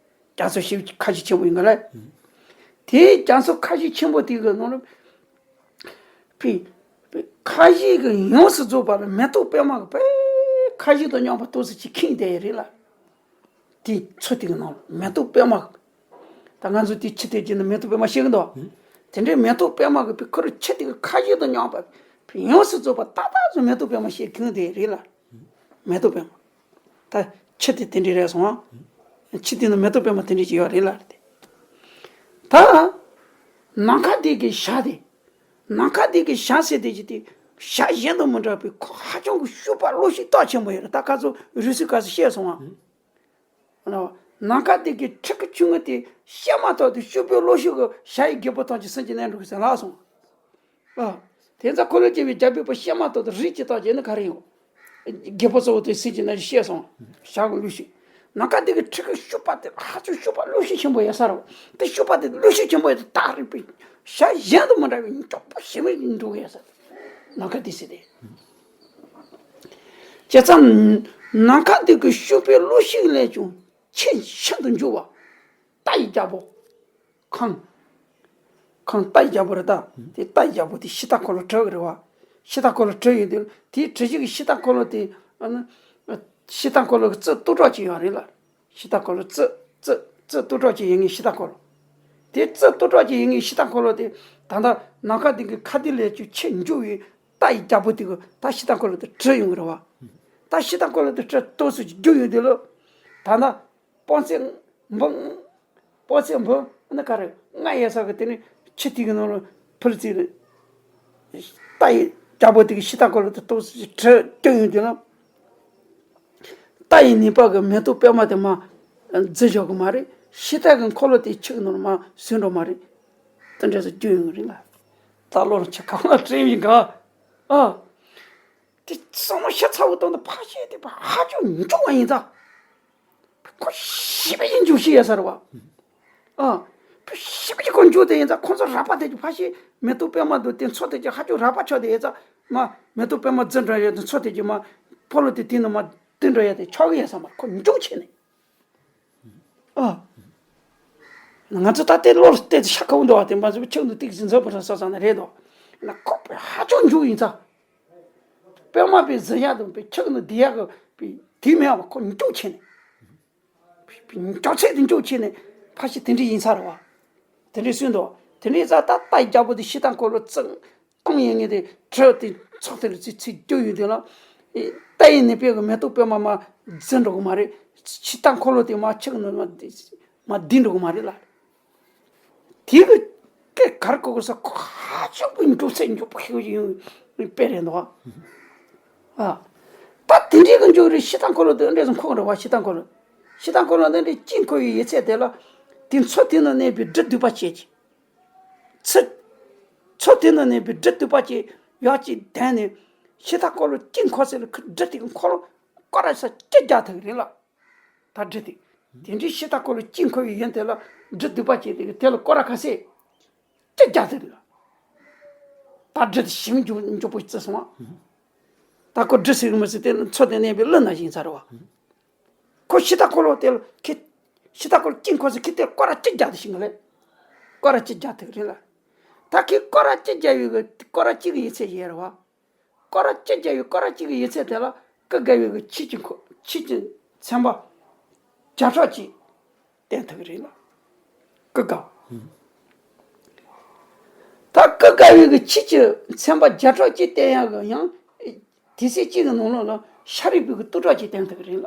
རྒྱ་མཚོ་ཞིག་ཁ་བཞི་ཆེན་པོ་ཡིན་ག་ལ། དེའི་རྒྱ་མཚོ་ཁ་བཞི་ཆེན་པོ་དེ་གི་ནང་ལ། ཕི། ཕི། ཁ་བཞི་གི་ཡོངས་སུ་རྫོགས་པ་ལ་མེ་ཏོག་པད་མ་གི་པའི་ཁ་བཞི་དང་མཉམ་པ་ཏོག་ཙམ་ཅིག་ཁེངས་བསྡད་ཡོད་རེད་ལ། དེ་མཚོ་དེ་གི་ནང་ལ་མེ་ཏོག་པད་མ། ད་ང་ཚོ་དེ་ཕྱི་དེ་བྱས་ན་མེ་ཏོག་པད་མ་ཤེས་གི་འདུག་དེ་འདྲའི་མེ་ཏོག་པད་མ་གི་ཕི་ཁོ་ར་ཕྱི་དེ་གི་ཁ་བཞི་དང་མཉམ་པ་ཕི་ཡོངས་སུ་རྫོགས་པ་ཏག་ཏག་ཚོ་མེ་ཏོག་པད་མ་ཤེས་ཁེངས་བསྡད་ཡོད་རེད་ལ། མེ་ཏོག་པད་མ། ད་ཕྱི་དེ་དེ་འདྲའི་རེད་སོང་ཨ། ཕྱི་དེ་ན་མེ་ཏོག་པད་མ་དེ་འདྲའི་ཅིག་ཡོད་རེད་ལ་རེད་དེ། ད་ནམ་མཁའ་དེ་གི་ཞྭ་དེ། ནམ་མཁའ་དེ་གི་ཞྭ་ཟེར་དེ་ཅིག་དེ་ཞྭ་གཞན་དང་མི་འདྲ་བའི་ཁོ་ཧ་ཅང་གི་ཤུག་པ་གློ་ཤུགས་རྟགས་ཆེན་པོ་ཡོད་རེད། ད་ཁ་ཚོ་རུས་སུལ་ག་ཚོད་བཤད་སོང་ཨ། ནམ་མཁའ་དེ་གི་ཕྲུ་གུ་ཆུང་ངུ་དེ་བཤད་མ་ཐག་ཏུ་ཤུག་པའི་གློ་ཤུགས་ཀྱི་ཞྭ་ཡི་རྒད་པོ་ཐམས་ཅད་སེམས་ཀྱི་གནས་འགྲོ་གི་ཟེར་ལབ་སོང་། ཨ། དེ་ཚ་འཁོར་ལོས་སྒྱུར་བའི་རྒྱལ་པོའི་བུ་བཤད་མ་ཐག་ཏུ་རིགས་ཀྱི་རྟགས་བྱས་ན་ག་རེ་ཡོང་། རྒད་པོ་གཙོ་བོ་དེ་སེམས་ཀྱི་གནས་བཤད་སོང་། ཞྭ་གི་གློ་ཤུགས། ནམ་མཁའ་དེ་གི་ཕྲུ་གུ་ཤུག་པ་དེ་ཧ་ཅང་ཤུག་པ་གློ་ཤུགས་ཆེན་པོ་ཡོད་ས་རེད། དེ་ཤུག་པ་དེ་གློ་ཤུགས་ཆེན་པོ་ཡོད་དེ་ད་རིག་པའི་ཞྭ་གཞན་དང་མི་འདྲ་བའི་མགྱོགས་པོ་ཞེ་མི་འགྲོ་གི་ཡོད་ས་རེད། ནམ་མཁའ་དེ་ཟེར་དེ། བྱས་ཙང་ནམ་མཁའ་ལྡིང་གི་ཤུག་པའི་གླུ་ཞིག་ལས་ཀྱང་ཆེས་ཤིན་ཏུ་མགྱོགས་པ། རྟ་ཡི་རྒྱལ་པོ། ཁང་། ཁང་། རྟ་ཡི་རྒྱལ་པོ་རེད་ད། དེ་རྟ་ཡི་རྒྱལ་པོ་དེ་ཤི་ཏ་འཁོར་ལོ་བྲི་གི་རེད་བ། ཤི་ཏ་འཁོར་ལོ་བྲི་ཡོང་དུས་དེའི་བྲི་གཞི་གི་ཤི་ཏ་འཁོར་ལོ་དེ། ཨ་ནི། ཤི་ཏ་འཁོར་ལོ་གི་རྩི་ཏོག་གྲོགས་ཅིག་ཡོད་རེད་ལ། ཤི་ཏ་འཁོར་ལོ་རྩི། རྩི། རྩི་ཏོག་གྲོགས་ཅིག་ཡིན་ངེས་ཤི་ཏ་འཁོར་ལོ། དེ་རྩི་ཏོག་གྲོགས་ཅིག་ཡིན་ངེས་ཤི་ཏ་འཁོར་ལོ་དེ་ད་ལྟ་ནམ་མཁའ་ལྡིང་གི་ཁ་ལྡིང་ལས་ཀྱང་ཆེས་མགྱོགས་པའི་རྟ་ཡི་རྒྱལ་པོ་དེ་གི་ད་ཤི་ཏ་འཁོར་ལོ་དེ་བྲི་ཡོང་གི་རེད་བ། ད་ཤི་ཏ་འཁོར་ལོ་དེ་བྲི་ཏོག་ཙམ་ཅིག་རྒྱུག་ཡོང་དུས་ལ། ད་ལྟ་དཔོན་ཚེ་འབུམ། དཔོན་ཚེ་འབུམ་ནི་ག་རེ་ལྔ་ཡོད་ས་གི་དེ་ནི་ཆུ་དེ་གི་ནང་ལ་ཕུལ་ཚིག་རེད། རྟ་ཡི་རྒྱལ་པོ་དེ་གི་ཤི་ཏ་འཁོར་ལོ་དེ་ཏོག་ཙམ་ཅིག་བྲི་རྒྱུག་ཡོང་དུས་ལ། རྟ་ཡི་ནུས་པ་གི་མེ་ཏོག་པད་མ་དེ་མར་འཛིན་འཇུག་གི་མ་རེད། ཤི་ཏ་གི་འཁོར་ལོ་དེ་ཆུ་གི་ནང་ལ་མར་ཟིན་འགྲོ་མ་རེད། དེ་འདྲ་ཟེར་རྒྱུག་ཡོང་གི་རེད་ལ། ད་ལོ་ལ་ཆ་གང་ལ་དྲན་ཡིན་ག་ཨ། དེ་བསམ་བློ་ཤ་ཚ་བོ་བཏང་དུས་ཕ་ཤེས་དེ་ཕ་ཧ་ཅང་མགྱོགས་པ་ཡིན་ཙང་། ཁོ་ཞེ་པོ་ཅིག་མགྱོགས་ཤེས་ཡོད་ས་རེད་བ། ཨ། ཁོ་ཞེ་པོ་ཅིག་ཁོ་མགྱོགས་དེ་ཡིན་ཙང་ཁོ་ཚོ་ར་པ་དེ་ཅིག་ཕ་ཤེས་མེ་ཏོག་པད་མ་འདུག་དེ་མཚོ་དེ་ཅིག་ཧ་ཅང་ར་པ་ཆགས་དེ་ཡོད་ཙང་མ་མེ་ཏོག་པད་མ་འཛིན་འགྲོ་ཡོད་དེ་མཚོ་དེ་ཅིག་མ་ཕོ་ལོ་དེ་དེ་ནང་མ་འདུས་འགྲོ་ཡོད་དེ་ཆགས་ཀྱི་ཡོད་ས་མ་རེད། ཁོ་མགྱོགས་ཆེ་ནས། ཨ། ང་ཚོ་ད་ལྟའི་བློར་བལྟས་ཏེ་ཤ་ཁ་བོ་འདུག་བ། དེ་མ་ཟད་ཁྱོད་ནི་ཏིག་ཙི་འཛོམས་པ་ར་ས་ས་ན་རེད་དོ། ན་ཁོ་པའི་ཧ་ཅང་མགྱོགས་ཡིན་ཙང་། པད་མ་པའི་གཟི་ཡག་དང་པའི་ཁྱོད་ནི་དེ་ཡག་གི་པའི་དེ་མེད་བ་ཁོ་མགྱོགས་ཆེ་ནས། མགྱོགས་ཚད་དེ་མགྱོགས་ཆེ་ནས་ཕ་ཤི་དེ་འདྲ་ཡིན་ས་རེད་བ། དེ་འདྲ་གསུངས་འདུག་དེ་འདྲ་ཡིན་ཙང་ད་རྟ་ཡི་རྒྱལ་པོ་དེ་ཤི་ཏ་འཁོར་ལོ་རྩི། གང་ཡིན་ངེས་དེ་བྲི་དེ་ཚོགས་དེ་ལ་ཚིག་ཚིག་རྒྱུག་ཡོད་དེ་ལ། རྟ་ཡི་ནུས་པས་གི་མེ་ཏོག་པད་མ་མ་འཛིན་འགྲོ་གི་མ་རེད། ཤི་ཏ་འཁོར་ལོ་དེ་མ་ཆགས་ནས་མ་མ་འདི་འགྲོ་གི་མ་རེད་ལ། དེ་གི་སྐད་གར་གོ་གི་ས་ཁོ་ཧ་ཅང་པོ་མགྱོགས་ཚད་མགྱོགས་པོ་ཤེས་ཡོད་དཔེ་རེད་འདུག་ཨ། ད་དེ་འདྲའི་གི་མགྱོགས་རེད། ཤི་ཏ་འཁོར་ལོ་དེ་འདྲས་སུ་འཁོར་རེད་བ། ཤི་ཏ་འཁོར་ལོ། ཤི་ཏ་འཁོར་ལོ་དེ་འདྲའི་དཀྱིལ་འཁོར་བའི་ཡོད་ཚད་དེ་ལ། དེ་མཚོ་དེ་ནང་གནས་པའི་སྦྲུལ་གདུག་པ་བྱས་ཀྱི། ཚུར། མཚོ་དེ་ནང་ནས་པའི་སྦྲུལ་གདུག་པ་ཅིག་ཡར་ཅིག་ལྡིང་ནས་ཤི་ཏ་འཁོར་ལོ་དཀྱིལ་འཁོར་ཚད་ལ་ཁུ་སྦྲུལ་དེ་གི་འཁོར་ལོ་སྐོར་ར་ས་ཅི་རྒྱག་ཐུབ་ཀྱི་རེད་ལ། ད་སྦྲུལ་དེ། དེ་འདྲའི་ཤི་ཏ་འཁོར་ལོ་དཀྱིལ་འཁོར་བའི་ཡོན་དེ་ལ་སྦྲུལ་གདུག་པ་ཅིག་དེ་གི་དེ་ལ་སྐོར་ར་ཁ་ཤས་ཅི་རྒྱག་ཐུབ་ཀྱི་རེད་ལ། ད་སྦྲུལ་དེ་ཞིམ་འཇུག་འཇུག་པོ་བརྩི་སོང་ཨ། ད་ཁོ་སྦྲུལ་ཟེར་གི་མི་ཟེར་དེ་ནི་མཚོ་དེ་གནས་པའི་ཀླུ་ན་བཞིན་ས་རེད་བ། ཁོ་ཤི་ཏ་འཁོར་ལོ་དེ་ལ་ཁི། ཤི་ཏ་འཁོར་ལོ་དཀྱིལ་འཁོར་ཚད་ཁི་དེ་སྐོར་ར་ཅི་རྒྱག་དེ་ཤི་ང་ལས། སྐོར་ར་ཅི་རྒྱག་ཐུབ་ཀྱི་རེད་ལ། ད་ཁི་སྐོར་ར་ཅི་རྒྱག་ཡོད་གི་སྐོར་ར་གཅིག་གི་ཡོད་ཚད་ཡོད་རེད་བ། སྐོར་ར་ཅི་རྒྱག་ཡོད་སྐོར་ར་གཅིག་གི་ཡོད་ཚད་དེ་ལ་ཀུན་དགའ་བོའི་གི་ཆོས་ཀྱི་འཁོར་ཆོས་ཀྱི་ཚན་པ་བརྒྱ་ཕྲག་གཅིག་བསྟན་ཐུབ་ཀྱི་རེད་ལ། ཀུན་དགའ། ད་ཀུན་དགའ་བོའི་གི་ཆོས་ཀྱི་ཚན་པ་བརྒྱ་ཕྲག་གཅིག་བསྟན་ཡག་གི་ཡང་དེ་ཚེ་གཅིག་གི་ནང་ལོགས་ལ་ཤཱ་རིའི་བུ་གི་སྟོང་ཕྲག་གཅིག་བསྟན་ཐུབ་ཀྱི་རེད་ལ།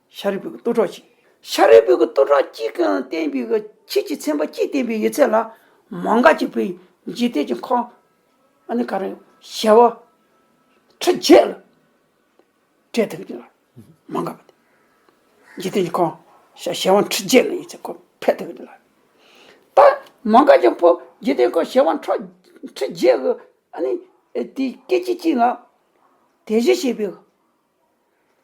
ཤཱ་རིའི་བུ་གི་སྟོང་ཕྲག་གཅིག་ཤཱ་རིའི་བུ་གི་སྟོང་ཕྲག་གཅིག་གིས་བསྟན་པའི་གི་ཆོས་ཀྱི་ཚན་པ་གཅིག་བསྟན་པའི་ཡོད་ཚད་ལ་མ་འགགས་ཀྱི་བུ་ཡི་འཇིག་རྟེན་གྱི་ཁམས་ཨ་ནི་ག་རེ་བྱེ་བ་ཁྲི་བརྒྱད་ལ་བྲལ་ཐུབ་ཀྱི་ལ་མ་འགགས་པ་དེ། འཇིག་རྟེན་གྱི་ཁམས་བྱེ་བ་ཁྲི་བརྒྱད་ལ་ཡོད་ཚད་ཁོ་ཕེབས་ཐུབ་ཀྱི་ལ། ད་མ་འགགས་ཀྱི་བུ་འཇིག་རྟེན་ཁམས་བྱེ་བ་ཁྲི་ཁྲི་བརྒྱད་གི་ཨ་ནི་དེ་སྐད་ཅིག་གཅིག་ལ་དེ་བཞིན་གཤེགས་པའི་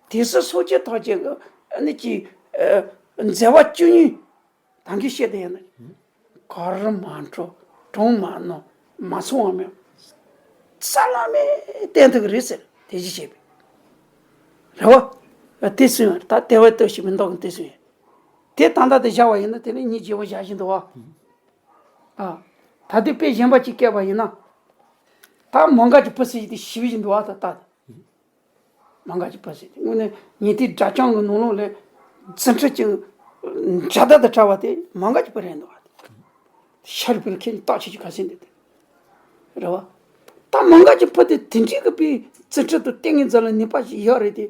དེ་སྲིད་སོགས་ཀྱི་ཐོག་ཅན་གྱི་ཨ་ནི་ཀྱི་ཨ་མཛད་པ་བཅུ་གཉིས་ད་གིན་བཤད་དེ་ཡིན་ན། གར་མ་འགྲོ་གྲོང་མ་ནོར་མ་སོང་བ་མེད། ས་ལ་མེ་བསྟན་ཐུབ་ཀྱི་རེད་ཟེར་དེ་བཞིན་བཤད་པས། རེད་བ། དེ་སུན་ད་དེ་བ་ལྟ་ཞིག་མི་འདོག་གི་དེ་སུན་ཡིན། དེ་ད་ལྟ་དེ་བཞག་པ་ཡིན་ན་དེ་ནི་ཉིད་བརྗེ་བ་བཞག་བཞིན་འདུག་བ། ཨ། ད་དེ་དཔེ་གཞན་པ་ཅིག་བཀལ་བ་ཡིན་ན། ད་མ་འགགས་ཀྱི་བུ་ཟེར་གྱི་དེ་ཞི་བཞིན་འདུག་བ་ད་ལྟ། མ་འགགས་ཀྱི་བུ་ཟེར་དེ་དངོས་གནས་ཉན་ཐོས་དགྲ་བཅོམ་གྱི་ནང་ལོགས་ལས་རྫུ་འཕྲུལ་གྱི་འཇའ་ཟླ་དང་བྲལ་བ་དེ་མ་འགགས་ཀྱི་བུ་རེད་འདུག་བ། ཤར་བུ་ལ་ཁྱེད་ཀྱི་རྟགས་ཆོས་ཀྱི་ཁ་སེང་འདི་དེ་རེད་བ། ད་མ་འགགས་ཀྱི་བུ་དེ་དེ་འདྲའི་གི་པའི་རྫུ་འཕྲུལ་དང་ཏིང་ངེ་འཛིན་ལ་ནུས་པ་ཞིག་ཡོད་རེད་དེ།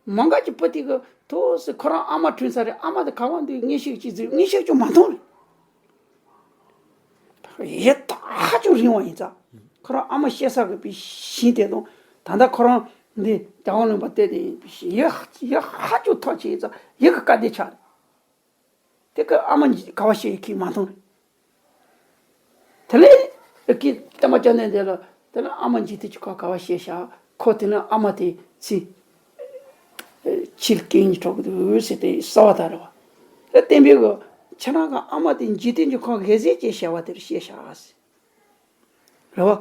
མ་འགགས་ཀྱི་བུ་དེ་གི་ཐོག་སེ་ཁོ་རང་ཨ་མ་དྲུང་ས་རེད། ཨ་མ་དེ་ག་བ་འདུག་མངོན་ཤེས་ཀྱི་ཅི་མངོན་ཤེས་ཀྱི་མ་མཐོང་རེད། ཡིད་ད་ཧ་ཅང་རིང་བ་ཡིན་ཙང་། ཁོ་རང་ཨ་མ་སྐྱེ་ས་གི་པའི་ཞིང་དེ་དང་ད་ལྟ་ཁོ་རང་འདི་རྒྱལ་བ་བློན་པོ་དེ་དེ་ཡིན་པའི་ཞིང་ཡིད་ཧ་ཡིད་ཧ་ཅང་ཐོག་ཆེ་ཡིན་ཙང་ཡིད་གི་དཀའ་སྡུག་ཆགས་རེད། དེ་གི་ཨ་མ་ག་བ་སྐྱེ་ཡི་ཁྱི་མ་མཐོང་རེད། དེ་ལས་ཀྱི་བསྟན་པ་སྐྱོང་མཁན་དེ་ལ་དེ་ལ་ཨ་མ་འཇིག་རྟེན་གྱི་ཁམས་ག་བ་སྐྱེ་ཤག་ཁོ་དེ་ལ་ཨ་མ་དེ་ཚེ་ཕྱི་ལ་སྐྱེ་ཉིན་གྲོགས་ཀྱི་འོད་ཟེར་དེ་གསལ་བ་ལྟར་རེད་བ། དེ་བསྟན་པའི་གི་ཁྱེད་རང་གི་ཨ་མ་དེ་འཇིག་རྟེན་གྱི་ཁམས་འོད་ཟེར་གྱི་བྱ་བ་དེར་སྐྱེ་ཤག་ཟེར། རེད་བ།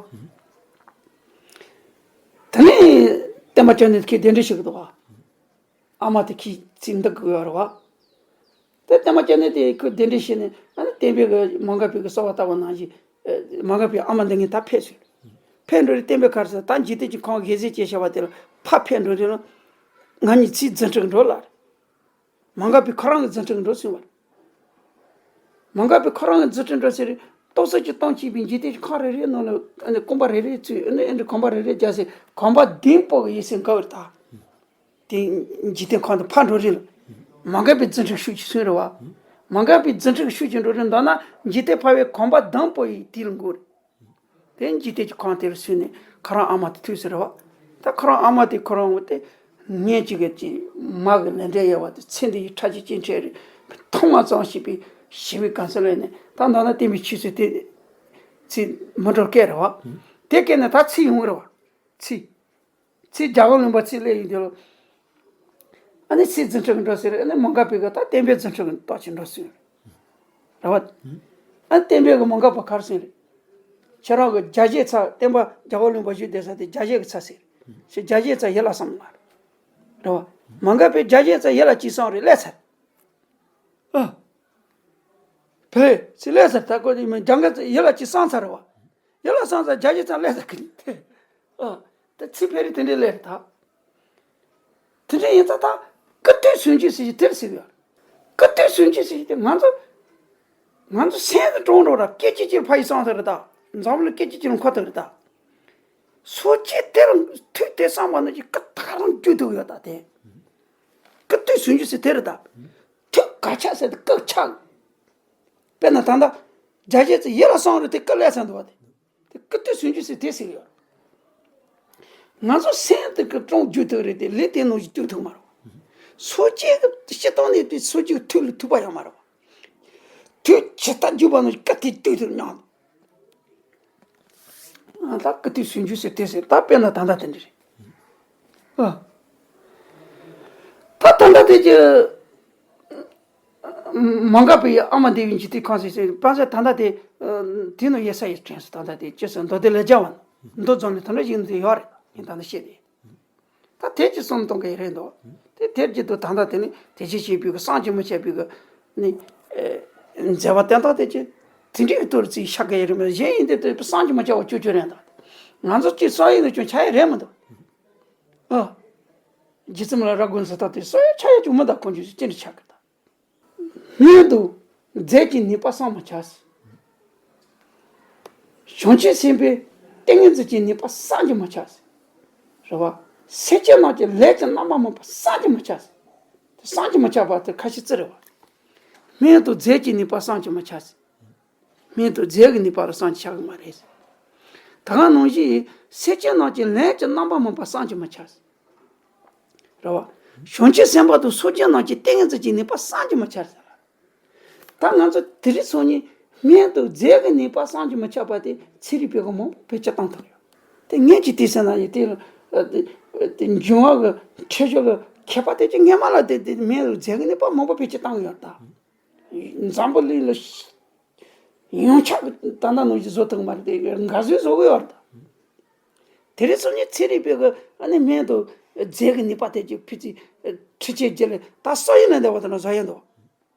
དེ་ནས་ བསྟན་པ་བཅོས་ནས་ཁོས་གདན་འདྲེན་བྱེད་ཀྱི་འདུག་བ། ཨ་མ་དེ་ཁོས་ཚིག་འདི་གི་ཡོད་རེད་བ། དེ་བསྟན་པ་བཅོས་ནས་དེ་ཁོས་གདན་འདྲེན་བྱས་ནས་ཨ་ནི་བསྟན་པའི་གི་མ་འགགས་པའི་གི་གསོལ་བ་བཏབ་པ་ནང་བཞིན། མ་འགགས་པའི་ཨ་མ་འདི་ངས་ད་ཕེབས་སོང་། ཕེབས་འགྲོ་རེད། བསྟན་པའི་གར་ས་ད་འཇིག་རྟེན་གྱི་ཁང་བཞེས་ཟེར་བྱས་བྱ་བ་དེ་ལ་ཕར་ཕེབས་འགྲོ་རེད་ལ། ང་གཉིས་ཚིག་འཛིན་གྲྭ་འགྲོ་ལ་རེད། མ་འགགས་པའི་ཁོ་རང་གི་འཛིན་གྲྭ་འགྲོ་ཟིན་པ་རེད། མ་འགགས་པའི་ཁོ་རང་གི་འཛིན་གྲྭ་འགྲོ་ཟིན་རེད། རྟོག་ཚོགས་ཀྱིས་སྟོང་བྱས་པའི་འཇིག་རྟེན་གྱི་ཁང་རེ་རེའི་ནང་ལ་ཨ་ནི་གོམ་པ་རེ་རེ་བཙུགས། ཨ་ནི་ཨ་ནི་གོམ་པ་རེ་རེ་རྒྱག་ཟིན། གོམ་པ་བདུན་སྤོ་གི་ཡིན་ཟིན་ག་བར་ད། དེ་འཇིག་རྟེན་ཁང་དུ་ཕར་འགྲོ་རེད་ལ། མ་འགགས་པའི་འཛིན་གྲྭ་ཤུགས་ཀྱིས་སོན་རེད་བ། མ་འགགས་པའི་འཛིན་གྲྭ་ཤུགས་ཀྱིས་འགྲོ་རེད། མདོར་ན་འཇིག་རྟེན་ཕལ་བའི་གོམ་པ་བདུན་སྤོ་ཡི་དེ་ལ་འགོར། དེ་འཇིག་རྟེན་གྱི་ཁང་དེ་ལ་སོན་ནས་ཁོ་རང་ཨ་མ་དེ་ཐུག་ཟེར་བ། ད་ཁོ་རང་ཨ་མ་དེ་ཁོ་རང་འོ་དེ་ངན་གཅིག་གི་ཅིག་མ་གི་ལས་འབྲས་ཡོད་བ་དེ་ཚེ་འདི་ཡི་ཁྲག་གཅིག་གཅིག་འཕྲད་རེད། ཐོག་མ་ཙམ་ཞིག་པའི་ཞི་བའི་གང་ཟེར་ལས་ནས་ད་མདོར་ན་བསྟན་པའི་ཆོས་ཚུལ་དེ་ཚིག་མི་འགྲོ་སྐད་རེད་བ། དེ་སྐད་ནས་ད་ཚིག་ཡོང་གི་རེད་བ། ཚིག་ཚིག་རྒྱལ་བ་བློན་པོ་ཚིག་སླེབས་ཡོང་དུས་ལ། ཨ་ནི་ཚིག་འཛིན་གྲྭ་གི་འགྲོ་ཟེར། ཨ་ནི་མ་འགགས་པའི་གི་ད་བསྟན་པའི་འཛིན་གྲྭ་གི་རྟོགས་ཀྱི་འགྲོ་ཟེར། རེད་བ། ཨ་ནི་བསྟན་པའི་གི་མ་འགགས་པ་གར་ཟེར་རེད། ཁྱེད་རང་གི་རྒྱ་བཞེས་ཚར། བསྟན་པ་རྒྱལ་བ་བློན་པོ་བཞུགས་བསྡད་ས་དེ་རྒྱ་བཞེས་གི་ཚར་ཟེར། ཞེས་རྒྱ་བཞེས་ཚར་ཡིད་ལ་བསམ་ལ། རེད་བ། མ་འགགས་པའི་རྒྱ་བཞེས་ཚར་ཡིད་ལ་ཅིག་བསམ་རེད་སླེབས་ཚར། ཨ། ཕེ་ཚིག་སླེབས་ཚར། ད་ཀོ་དེ་མི་རྒྱ་འགག་ཡིད་ལ་ཅིག་བསམ་ཚར་རེད་བ། ཡིད་ལ་བསམ་ཚར་རྒྱ་བཞེས་ཚར་སླེབས་ཚར་གི་ནི་དེ། ཨ། ད་ཚིག་ཕེ་རེ་དེ་འདྲས་སླེབས་རེད་ད། དེ་འདྲ་ཡིན་ཙང་ད་སྐུ་སྟོད་སུན་འབྱིན་ཟེར་གྱི་དེར་ཟེར་གི་ཡོད། སྐུ་སྟོད་སུན་འབྱིན་ཟེར་གྱི་དེ་ང་ཚོ། ང་ཚོ་སེམས་སུ་དྲངས་འགྲོ་ར་སྐད་ཅིག་གཅིག་ཕ་ཡི་སང་ཐག་རེད་ད། འཛམ་བུ་གླིང་སྐད་ཅིག་གཅིག་ལ་འཁོར་ཐག་རེད་ད། སོ་སྐྱེ་དེར་ཐུག་དེ་བསམ་པ་ནི་ཅིག་སྐུ་ཐག་རང་རྒྱུ་ཐུག་ཡོད་ད་དེ། སྐུ་སྟོད་སུན་འབྱིན་ཟེར་དེ་རེད་ད། ཐུག་ག་ཆགས་ཟེར་དེ་སྐུ་ཆགས། དཔེར་ན་ད་ལྟ་རྒྱ་བཞེས་ཚར་ཡིད་ལ་བསམ་རེད་དེ་སྐུ་སླེབས་ཚར་འདུག་བ་དེ། དེ་སྐུ་སྟོད་སུན་འབྱིན་ཟེར་དེ་ཟེར་ཡོད། ང་ཚོ་སེམས་དེ་གི་དྲང་རྒྱུ་ཐུག་རེད་དེ་ལས་དེ་ནང་བཞིན་བསྟུན་ཐུབ་མ་རེད། སོ་སྐྱེ་གི་སྤྱི་བཏང་ནས་དེ་སོ་སྐྱེ་གི་ཐུག་ལ་ཐུག་པ་ཡང་མ་རེད། ཐུག་ཇི་ལྟར་རྒྱུ་བ་ནང་བཞིན་སྐུ་དེ་བསྟུན་ཐུབ་མྱོང་། ཨ་ད་སྐུ་སྟོད་སུན་འབྱིན་ཟེར་དེ་ཟེར་ད་དཔེར་ན་ད་ལྟ་དེ་འདྲ་རེད། ཨ། ད་ད་ལྟ་དེ་ཀྱི། མ་འགགས་པའི་ཨ་མ་བདེ་བའི་འཇིག་རྟེན་ཁང་ཟེར་ཟེར་པ་ཟེར་ད་ལྟ་དེ། དེ་ནང་ཡེ་ས་ཡི་དྲན་སོང་ད་ལྟ་དེ་ཅི་ཟེར་མདོ་སྡེ་ལས་རྒྱ་བ་ན་མདོ་རྫོང་ནས་ད་ལྟ་ཡིན་དེ་ཡོད་རེད་ཡིན་ད་ལྟ་བཤད་དེ། ད་དེ་ཅི་གསུམ་གཏོང་གི་རེད་འདུག་དེ་དེར་གྱི་འདུག་ད་ལྟ་དེ་ནི་དེ་ཅི་བྱེད་པའི་གི་བསམ་གྱིས་མི་ཁྱབ་པའི་གི་ནི། མཛད་པ་བསྟན་སྟངས་དེ་ཅི། དེ་འདྲའི་གི་ཐོག་ལ་ཅིག་ཤར་གི་ཡོད་རེད་མོད་གཞན་ཡིན་དེ་དེ་བསམ་གྱིས་མི་ཁྱབ་པ་ཅོ་ཅོ་རེད་འདུག་ང་ཚོ་ཅིག་བསམ་ཡས་ནས་ཀྱང་ཆ་ཡས་རེད་མི་འདུག་ཨ། རྗེ་བཙུན་མི་ལ་རབ་དགོངས་ཟེར་ད་དེ་སོ་ཡ་ཆ་ཡ་ཅུང་མི་འདའ་ཁོང་ཆུ་ཅི་འདྲ་ཆགས་ཀྱི་ད། སྔོན་དུ་རྫས་ཀྱི་ནུས་པ་བསམ་མི་ཁྱབ་ཟེར། བྱང་ཆུབ་སེམས་དཔའི་ཏིང་ངེ་འཛིན་གྱི་ནུས་པ་བསམ་གྱིས་མི་ཁྱབ་ཟེར། རེད་བ། སེམས་ཅན་རྣམས་ཀྱི་ལས་ཀྱི་རྣམ་པར་སྨིན་པ་བསམ་གྱིས་མི་ཁྱབ་ཟེར། དེ་བསམ་གྱིས་མི་ཁྱབ་པ་དེ་ཁ་ཤས་ཅི་རེད་བ། སྔོན་དུ་རྫས་ཀྱི་ནུས་པ་བསམ་གྱིས་མི་ཁྱབ་ཟེར། སྔོན་དུ་རྫས་ཀྱི་ནུས་པ་ལ་བསམ་གྱིས་ཁྱབ་ཀྱི་མ་རེད་ཟེར། ད་ག་ནང་བཞིན་སེམས་ཅན་རྣམས་ཀྱི་ལས་ཀྱི་རྣམ་པར་སྨིན་པ་བསམ་གྱིས་མི་ཁྱབ་ཟེར། རེད་བ། བྱང་ཆུབ་སེམས་དཔའ་དང་སངས་རྒྱས་རྣམས་ཀྱི་ཏིང་ངེ་འཛིན་གྱི་ནུས་པ་བསམ་གྱིས་མི་ཁྱབ་ཟེར། ད་ང་ཚོ་དེ་རིང་སང་ཉིན་སྔོན་དུ་རྫས་ཀྱི་ནུས་པ་བསམ་གྱིས་མི་ཁྱབ་པ་དེ་ཚན་རིག་པས་མང་པོ་བེད་སྤྱོད་བཏང་ཐུབ་ཡོད། དེ་སྔོན་གྱི་དུས་ཟེར་ན་ཡང་དེ་ལ་དེ་འབྱུང་བ་གི་འཕྲོད་བཞག་གི་ཁྱད་པར་དེ་ཅི་སྔོན་མ་ལ་དེ་དེ་སྔོན་དུ་རྫས་ཀྱི་ནུས་པ་མང་པོ་བེད་སྤྱོད་བཏང་གི་ཡོད་ད། འཛམ་བུ་གླིང་ལ་ཡོངས་ཁྱབ་ཀྱི་ད་ལྟ་ནང་བཞིན་བཟོ་ཐུབ་ཀྱི་མ་རེད་དེ་འགའ་བཟོས་བཟོ་གི་ཡོད་རེད་ད། དེ་རིང་སང་ཉིན་ཚན་རིག་པས་གི་ཨ་ནི་སྔོན་དུ་རྫས་ཀྱི་ནུས་པ་དེ་ཅིག་ཕུད་ཚིག་འཕྲུལ་ཆས་བརྒྱུད་ལས་ད་ས་ཡི་ནང་བསྡད་པ་དེ་ན་བཟོ་ཡ་འདུག་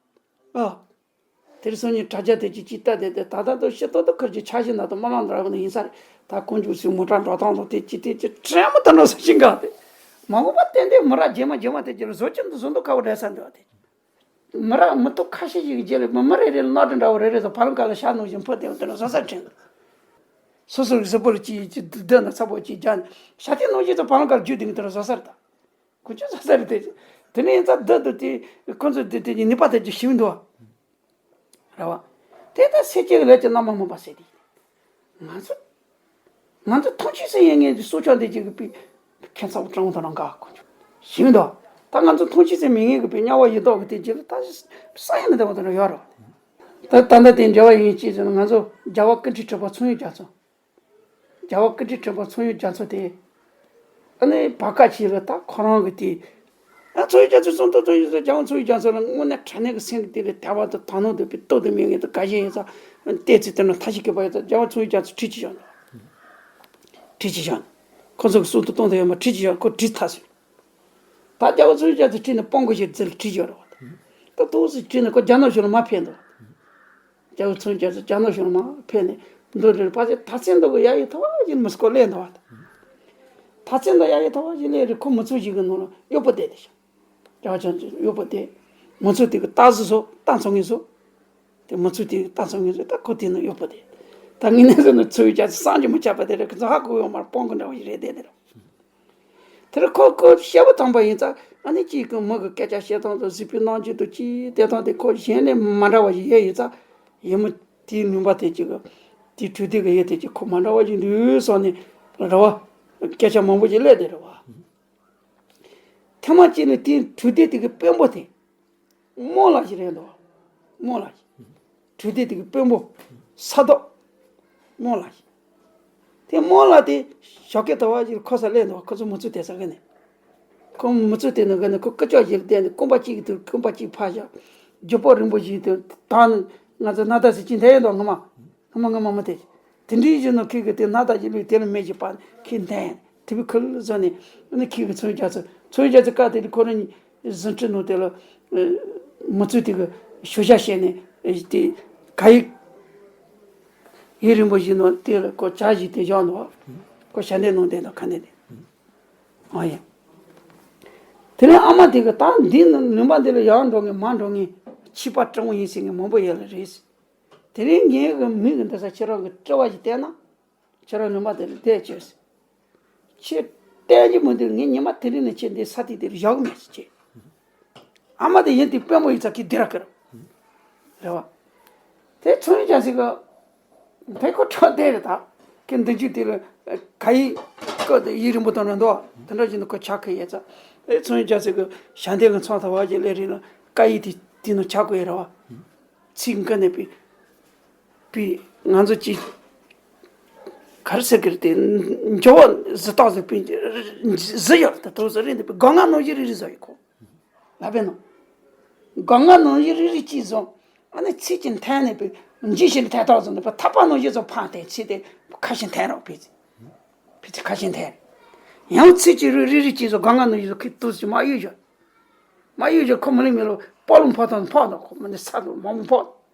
ཨ། དེ་རིང་སང་ཉིན་དྲ་རྒྱ་དེ་ཅིག་ཅིག་ལྟ་དེ་དེ་ད་ལྟ་དུ་ཤི་ཏོག་ཏོ་ཁུར་གྱི་ཆ་ཤས་ན་དུ་མ་ལང་འདྲ་བ་ནི་ཡིན་ས་རེད། ད་ཀོང་ཇུ་སི་མོ་ཊ་འགྲོ་སྟངས་དང་དེ་ཅི་དེ་ཅི་ཁྲེལ་མོ་ད་འགྲོ་ས་ཞིག་འགག་དེ། མ་འོངས་པ་ཏན་ཏན་མི་རབས་རྗེས་མ་རྗེས་མ་དེ་ཅི་ལ་བཟོ་ཅི་འདུག་བཟོ་འདུག་ཁ་བ་བསྒྲལ་ས་འདུག་དེ། མི་རབས་མི་ཐོག་ཁ་ཤས་ཤིག་གི་རྗེས་ལ་མི་མི་རེ་རེ་ལ་གནའ་དེ་འདྲ་བོ་རེ་རེ་དང་བ་ལང་ཀ་ལ་ཤར་ནང་བཞིན་ཕུ་དེ་བ་དེ་ལ་བཟོ་ས་དྲན་གི། སོ་སོ་གི་གཟུགས་པོ་ལ་ཅི་ཅི་བསྡད་ན་ཚ་པོ་ཅི་རྒྱག་ན་ཤ་དེ་ནང་བཞིན་དུ་བ་ལང་ཀ་ལ་རྒྱུ་དེ་གི་དེ་ལ་བཟོ་ས་རེད་ད། ཁོ་ཚོས་ས་ས་རེད་དེ། དེ་ནས་ཡིན་ཙང་བདུད་དུ་དེ་ཁོ་ཚོས་དེ་དེ་གི་ནུས་པ་དེ་ཅིག་ཞིག་འདུག་བ། རེད་བ། དེ་ལྟར་སེམས་ཅན་གྱི་ལས་ཀྱི་རྣམ་པར་སྨིན་པ་ཟེར་དེ། ང་ཚོ། ང་ཚོ་ཐམས་ཅད་སེམས་ཡིན་ངེས་ཀྱི་སྲོག་ཆགས་འདི་ཅིག་གི་པི། ཁྱད་མཚར་བ་དྲང་བོ་དང་འགའ་ཁོ་ཚོ་ཞིག་འདུག་ད་ང་ཚོ་ཐམས་ཅད་སེམས་མི་ངེས་ཀྱི་པི་དམྱལ་བ་ཡི་དྭགས་ཀྱི་དེ་ཅིག་ལ་ད་ས་ཡ་མི་བདེ་བ་དེ་འདྲ་ཡོད་རེད་བ། ད་ད་ལྟ་དེ་འབྲེལ་བ་ཡིན་ཅིག་ཟེར་ན་ང་ཚོ་རྒྱལ་བ་ཀུན་འདུས་དྲེགས་པ་ཚངས་དབྱངས་རྒྱ་མཚོ། རྒྱལ་བ་ཀུན་འདུས་དྲེགས་པ་ཚངས་དབྱངས་རྒྱ་མཚོ་དེ། ཨ་ནི་བར་སྐབས་ཤིག་ལ་ད་ཁོ་རང་གི་དེ། ཨ་ཚངས་དབྱངས་རྒྱ་མཚོ་གསུང་ཐོག་ཚངས་དབྱངས་རྒྱལ་བ་ཚངས་དབྱངས་རྒྱ་མཚོ་ལ་དངོས་གནས་དྲང་གནས་ཀྱི་སེམས་ཀྱི་དེ་ལ་དད་པ་དང་དག་སྣང་དང་པའི་སྟོབས་དང་མི་ངན་དང་དགའ་ཞེན་ཡོད་ཙང་བལྟས་ཚེ་དེ་ན་ཐ་ཤི་སྐད་པ་ཡོད་ཙང་རྒྱལ་བ་ཚངས་དབྱངས་རྒྱ་མཚོ་ཁྲིད་ཅིག་བཞག་ནས། ཁྲིད་ཅིག་བཞག་ནས། ཁོ་ཚོ་གི་སྲོག་ཐོག་གཏོང་ཐབས་ཡོད་མ། ཁྲིད་ཀྱི་ཡོད། ཁོ་ཁྲིད་ཐག་སོང་། ད་རྒྱལ་བ་ཚོན་རྒྱ་མཚོ་ཁྲིད་ནས་སྤང་གོ་ཞེས་ཟེར་ཁྲིད་ཀྱི་ཡོད་རེད་བ། ད་ཏོག་ཙམ་ཁྲིད་ནས་ཁོ་རྒྱ་ནག་གཞུང་ལ་མར་ཕེབས་འདུག། རྒྱལ་བ་ཚོན་རྒྱ་མཚོ་རྒྱ་ནག་གཞུང་ལ་མར་ཕེབས་ནས་འདུག་རེད། ཕལ་ཆེར་དར་ཚོན་འདུག་གི་ཡ་ཡི་ཐོག་ཅིག་མི་སྐོར་སླེབས་འདུག་བ། དར་ཚོན་འདུག་ཡ་ཡི་ཐོག་ཅིག་སླེབས་རེད། ཁོ་མི་ཚོགས་ཤིག་གི་ནང་ལ་གཡོག་པོ་བསྡད་དེ་ཤག། རྒྱལ་བ་ཚོན་རྒྱ་མཚོ་གཡོག་པོ་དེ། མི་ཚོགས་དེ་གི་རྟ་ཟི་ཚོ་རྟ་འཚོང་མཁན་ཚོ། དེ་མི་ཚོགས་དེ་གི་རྟ་འཚོང་མཁན་ཚོ། ད་ཁོ་དེ་ནང་གཡོག་པོ་དེ། ད་དངོས་གནས་ཟེར་ན་ཚོན་རྒྱ་མཚོ་བསམ་གྱིས་མི་ཁྱབ་པ་དེ་རེད། ཁོ་ཚོ་ཧ་གོ་ཡོད་མ་རེད། སྤང་གི་འདྲ་བ་ཞིག་རེད་བསྡད་དེ་རེད། དེར་ཁོ་ཁོ་བཤད་པ་དང་པོ་ཡིན་ཙང་། ཨ་ནི་གཅིག་གི་མི་གི་སྐད་ཆ་བཤད་སྟངས་དང་གཟིགས་པའི་རྣམ་འགྱུར་དང་གཅིག་བལྟས་སྟངས་དེ་ཁོ་གཞན་ལས་མ་འདྲ་བ་ཞིག་ཡོད་ཡིན་ཙང་། ཡིན་མོ། དེའི་ནུས་པ་དེ་གཅིག་གི། དེའི་གྲོས་སྡེ་གི་ཡོད་དེ་གཅིག་ཁོ་མ་འདྲ་བ་ཞིག་འདུག་བསམ་ནས་རེད་བ། སྐད་ཆ་མང་པོ་ཞིག་སླེབས་དེ་རེད་བ། ཐེངས་མ་གཅིག་ནི་དེའི་གྲོས་སྡེ་དེ་གི་དཔོན་པོ་དེ། རྨོ་ལགས་ཤིག་རེད་འདུག། རྨོ་ལགས་ཤིག། གྲོས་སྡེ་དེ་གི་དཔོན་པོ། ས་རྡོ། རྨོ་ལགས་ཤིག། དེ་རྨོ་ལགས་དེ་ཞོགས་ཀས་དལ་བ་ཞིག་ཁོ་ས་སླེབས་འདུག། ཁོ་ཚོ་མི་ཚོགས་དེ་ས་གི་ནས། ཁོ་མི་ཚོགས་དེ་ནང་གི་ནས་ཁོ་སྐུ་ཅོག་ཞིག་བསྟན་ནས་རྐང་པ་གཅིག་གི་ཐོག་རྐང་པ་གཅིག་ཕར་བཞག། རྒྱུ་སྤོ་རིང་པོ་ཞིག་དེ་དག་ནི་ང་ཚོ་སྣ་ཐག་ཟེར་གྱིན་དེ་ཡོད་འདུག། ངོ་མ། ངོ་མ་ངོ་མ་མ་དེ། དེ་འདྲའི་བཞིན་ནོ་ཁྱེད་ཀྱི་དེ་སྣ་ཐག་ཅིག་བླུགས། དེ་ལ་མེ་ཞིག་སྤར་ནས་ཁྱེད་འཐེན། དེ་བས་ཁུལ་བཟོ་ནས་ཨ་ནི་ཁྱེད་ཀྱི་ཚོན་རྒྱ་མཚོ། ཚོན་རྒྱ་མཚོ་སྐབས་དེ་ལ་ཁོ་རང་གཉིས་ཟིན་བྲིས་ནང་དེ་ལ་མི་ཚོས་དེ་གི་ཞུ་བྱ་བཤད་ནས་དེ་ག་ཡིག་ཡིག་རིང་པོ་ཞིག་ནང་དེ་ལ་ཁོ་ཇ་བཞེས་ཏེ་བཞག་འདུག། ཁོ་ཞལ་འདེབས་གནང་བསྡད་འདུག། ཁ་འདོན་དེ། ཨ་ཡ། དེ་ནས་ཨ་མ་དེ་གི་ད་འདི་ནི་ནུས་པ་འདི་ལ་ཡར་འགྲོ་མཁན་མར་འགྲོ་མཁན་ཕྱི་པ་སྤྲང་བོ་ཡིན་ཟེར་མཁན་མང་པོ་ཡོད་ལ་རེད། དེ་རིང་ངའི་གི་མིག་གི་འདི་ས་ཁྱེད་རང་གི་དཔྲལ་བ་ཞིག་བལྟས་ན། ཁྱེད་རང་ནུས་པ་དེ་ལ་བསྡད་བྱོས། ཁྱེད་བསྟན་གྱི་མི་འདུག། ངས་ཉི་མ་དེ་རིང་ནས་ཁྱེད་འདི་ས་ཐིག་དེ་ལ་བཞག་གི་མེད་ཟེར་བྱས། ཨ་མ་དེ་ཡིན་དེ་དཔོན་པོ་ཡིན་ཙང་ཁྱེད་འདི་ར་ཀི་ར། རེད་བ། དེ་ཚོན་རྒྱ་མཚོ་གི་དེ་ཁོ་ཁྲག་དེ་རེད་ད། ཁྱེད་འདི་རྒྱུ་དེ་ལ་ག་ཡིག་ཀ་དེ་ཡིག་རིང་པོ་དང་རེད་འདུག། དེ་འདྲ་བཞིན་དུ་ཁོ་ཕྱག་ཁ་ཡས་ཙང་། དེ་ཚོན་རྒྱ་མཚོ་གི་ཞལ་འདེབས་གི་མཚམས་ཐ་བ་ཞིག་སླེབས་རིང་ལ་ཀ་ཡིག་དེ་དེ་ནང་ཕྱག་དགོས་ཡ་རེད་བ། ཚིག་འགའ་ནས་པའི། པའི་ང་ཚོ་ཅིག་ག་རེ་ཟེར་གི་རེད་དེ། འཇོ་བོ་གཟི་རྟགས་ཟེར་པའི་གཟི་ཡོད་རེད་དེ། དུ་ཟེར་རེད་འདི་པའི་སྒོ་ང་ནང་བཞིན་རིལ་རིལ་བཟོ་ཡི་ཁོ། ལབ་པས་ནོ། སྒོ་ང་ནང་བཞིན་རིལ་རིལ་ཅིག་བཟོ། ཨ་ནི་ཚིག་ཅིག་འཐེན་ནས་པའི་འཇིགས་ཤིང་འཐེན་ཐག་བཟོ་ནས་པའི་ཐག་པ་ནང་བཞིན་བཟོ་འཕངས་ཏེ་ཚིག་དེ་ཁ་ཤས་འཐེན་རོགས་ཕི་ཚི། ཕི་ཚི་ཁ་ཤས་འཐེན། ཡང་ཚིག་ཅིག་རིལ་རིལ་རིལ་ཅིག་བཟོ། སྒོ་ང་ནང་བཞིན་བཟོ། ཁི་དུ་ཅིག་མ་གཡུག་བཞག། མ་གཡུག་བཞག་ཁོ་མི་ལེགས་མི་ལོ་སྤོ་ལོ་འཕོག་དང་འཕོག་དང་ཁོ་མི་ནི་ས་དང་མང་པོ་འཕོག།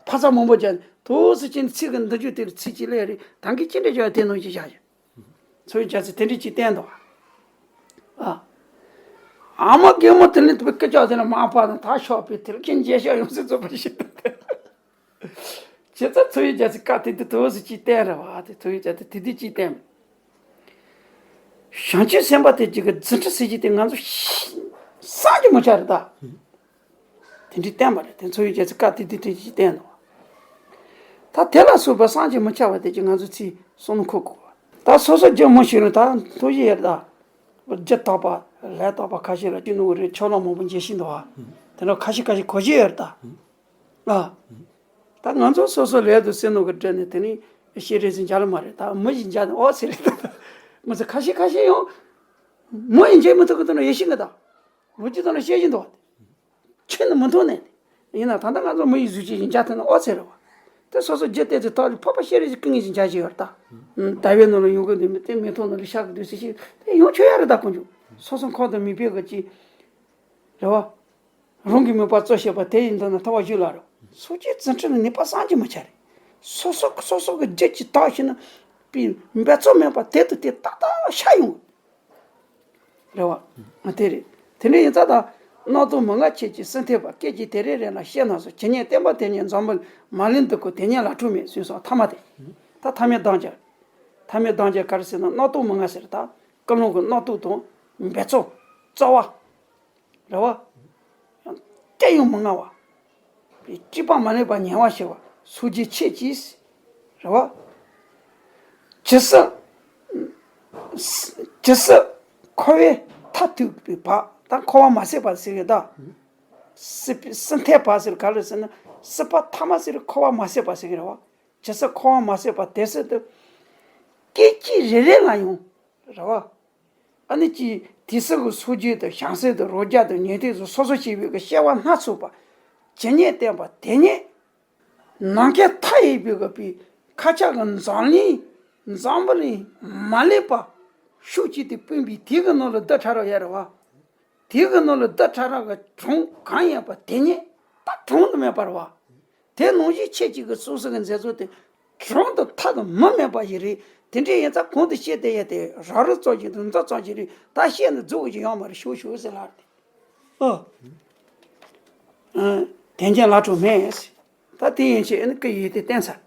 ཕ་ཚ་མང་པོ་ཅན་དུ་སུ་ཅན་ཚིག་གི་འདི་རྒྱུ་དེར་ཚིག་ཅིག་ལས་རེད། ད་གི་ཅི་འདྲ་བྱ་དེ་ནང་བཞིན་བྱ་ཞིང་། ཚོ་ཡི་བྱ་ཚིག་དེ་འདྲ་ཅིག་བསྟན་དོ། ཨ། ཨ་མ་རྒན་མོ་དེ་ནི་དུ་བའི་སྐད་ཅོག་དེ་ལ་མ་པ་དང་ད་ཤོག་པའི་དེར་ཁྱེད་མཇལ་ཤོག་ཡོང་སྲིད་ཚོ་པ་ཞིག་ཏུ་བསྟན། བྱས་ཙང་ཚོ་ཡི་བྱ་ཚིག་བཀའ་དེ་དུ་དུ་སུ་ཅིག་བསྟན་རེད་བ། དེ་ཚོ་ཡི་བྱ་ཚིག་དེ་དུ་ཅིག་བསྟན། བྱང་ཆུབ་སེམས་དཔའ་དེ་གཅིག་གི་རྫུ་འཕྲུལ་ཟེར་གྱི་དེ་ང་ཚོ་བསམ་གྱིས་མི་ཁྱབ་རེད་ད། དེ་འདྲའི་བསྟན་པ་རེད། དེ་ཚོ་ཡི་རྒྱལ་སྲས་བཀའ་དེ་དེ་དེ་ཅིག་བསྟན་ནོ། ད་དེ་ལ་སོགས་པ་བསམ་གྱིས་མི་ཁྱབ་པ་དེ་ཅིག་ང་ཚོ་ཚིག་གསུང་ནི་ཁོ་དགོས་པ། ད་སོ་སོ་རྒྱུ་མི་ཤེས་རུང་ད་མཐོ་ཞིག་ཡོད་ད། རྒྱུ་དག་པ་ལས་དག་པ་ཁ་ཤས་ལ་ཅི་ནོ་རེད། ཆོ་ལོ་མང་པོ་མཇལ་ཤེས་འདུག་བ། དེ་འདྲ་ཁ་ཤས་ཁ་ཤས་གོ་ཤེས་ཡོད་ད། ཨ། ད་ང་ཚོ་སོ་སོ་ལས་དུ་སེམས་ནང་གི་དྲན་ནས་དེ་ནི་ཤེས་རེ་ཟིན་འཇག་ལ་མ་རེད། ད་མི་ཞིག་འཇག་ནས་ཨོ་ཟེར་རེད་ད། མི་ཚེ་ཁ་ཤས་ཁ་ཤས་ཡང་མི་ཡིན་འཇལ་མི་ཐུབ་གི་འདུག་ན་ཡེ་ཤེས་གི་ད། ལོ་རྒྱུས་དང་ལ་བཤད་བཞིན་འདུག་བ། ཁྱོན་ནས་མི་མཐོང་ནས། ཡིན་ན་ད་ལྟ་ང་ཚོ་མི་ཡི་གཟུགས་ཅན་ཞིག་འཇག་ཐུབ་ན་ཨོ་ཟེར་རེད་བ། དེ་སོ་སོ་རྒྱུ་བལྟས་ཚེ་ཐག་རིང་ཕོར་པ་ཤེས་རེ་ཞིག་ཀི་ངེས་ཞིག་འཇག་བཞིན་ཡོད་རེད་ད། ཟླ་བའི་ནང་ལ་ཡོང་གི་འདུག་མི་དེ་མི་མཐོང་ནང་ལ་ཤག་གི་འདུག་ཟེར་ཞིག་དེ་ཡོང་ཆོག་ཡ་རེད་ད་ཁོང་ཚོ། སོ་སོ་ཁོག་དང་མི་ཕེབས་གི་ཅི། རེད་བ། རང་གི་མོས་པ་གཙོ་བྱས་པ་དེ་ཡིན་འདུག་ན་ཐོབ་པ་ཞུ་ལ་རོ། སོ་སྐྱེ་རྫུ་འཕྲུལ་ནི་ནུས་པ་བསམ་གྱིས་མི་ཁྱབ་རེད། སོ་སོ་སོ་སོ་གི་རྒྱུད་ཀྱི་དག་ཤེས་ན། པའི་འབད་རྩོལ་མེད་པ་དེ་དང་དེ་ཏག་ཏག་ཤར་ཡོང་། རེད་བ། ང་དེ་རེད། དེ་འདྲ་ཡིན་ཙང་ད། སྣང་སྟོང་མུན་ངག་ཆོས་ཀྱི་སྲིད་མཐའི་བར། སྐད་ཅིག་དེ་རེ་རེ་ལ་ཤེས་རྣམས་སོ། ཇི་སྙེད་བསྟན་པ་དེ་སྙེད་འཛམ་བུ་གླིང་། མ་ལུས་འདི་ཀོ་དེ་སྙེད་ལ་འཁྲུངས་མེད་གསུངས་སོ། ཐ་མ་དེ། ད་ཐ་མའི་གདངས་ཀྱི། ཐ་མའི་གདངས་ཀྱི་ག་རེ་ཟེར་ན་སྣང་སྟོང་མུན་ངག་ཟེར་ད། ཀུན་སློང་གི་སྣང་སྟོང་དང་། འབད་རྩོལ། རྩོལ་བ། རེད་བ། ཡང་དེ་ཡང་མི་མངའ་བ། པའི་སྤྱོད་པ་མ་ལེགས་པ་ཉེ་བར་ཞི་བ་སོ་སྐྱེ་ཆོས་ཀྱིས། རེད་བ། ཇི་སྲིད། ཇི་སྲིད་འཁོར་བའི་མཐར་ཐུག་པའི་བར། ད་འཁོར་བ་མ་ཟད་པ་ཟེར་གི་ད། སྲིད་པའི་སྲིད་མཐའི་བར་ཟེར་ག་རེ་ཟེར་ན། སྲིད་པ་ཐ་མ་ཟེར་འཁོར་བ་མ་ཟད་པ་ཟེར་གི་རེད་བ། ཇི་སྲིད་འཁོར་བ་མ་ཟད་པ་དེ་སྲིད་དུ། སྐད་ཅིག་རེ་རེ་ལ་ཡང་། རེད་བ། ཨ་ནི་ཅི། དེ་སྲིད་ཀྱི་སོ་སྐྱེ་དང་བྱང་སེམས་དང་རང་རྒྱལ་དང་ཉན་ཐོས་སུ་སོ་སོ་སྐྱེ་བོའི་གི་སྐྱེ་བ་སྣ་ཚོགས་པ། ཇི་སྙེད་བསྟན་པ་དེ་སྙེད། ནམ་མཁའི་མཐའ་ཡས་པའི་གི་པའི་ཁ་ཆག་གི་འཛམ་གླིང་། འཛམ་བུ་གླིང་མ་ལེགས་པ། ཤུགས་ཀྱིས་དེ་སྤུངས་པའི་དེ་གི་ནང་ལ་རྡུལ་ཕྲ་རབ་ཡོད་རེད་བ། དེ་གི་ནང་ལ་རྡུལ་ཕྲ་རབ་ཀྱི་གྲངས་གང་ཡིན་པ་དེ་ཉིད་ད་གྲངས་དུ་མེད་པ་རེད་བ། དེ་ནང་བཞིན་ཁྱེད་ཅིག་གི་སོ་སོ་གི་མཛད་ཚུལ་དེ་གྲངས་དུ་མཐའ་དུ་མ་མེད་པ་ཞིག་རེད། དེ་འདྲ་ཡིན་ཙང་གོང་དུ་བཤད་དེ་ཡ་དེ་རབ་རིབ་ཙམ་ཞིག་དང་འཛིན་ཙམ་ཞིག་རེད། ད་བཤད་ན་རྫོགས་ཀྱི་ཡོང་མ་རེད། ཤོག་ཤོག་ཟེར་ལབ་དེ། ཨོ། ཨ། དེ་འཇམ་ལ་གྲོ་མེད། ད་དེ་ཡིན་ཕྱིར་ཨ་ནི་སྐུ་ཡི་དེ་བསྟན་ཚར།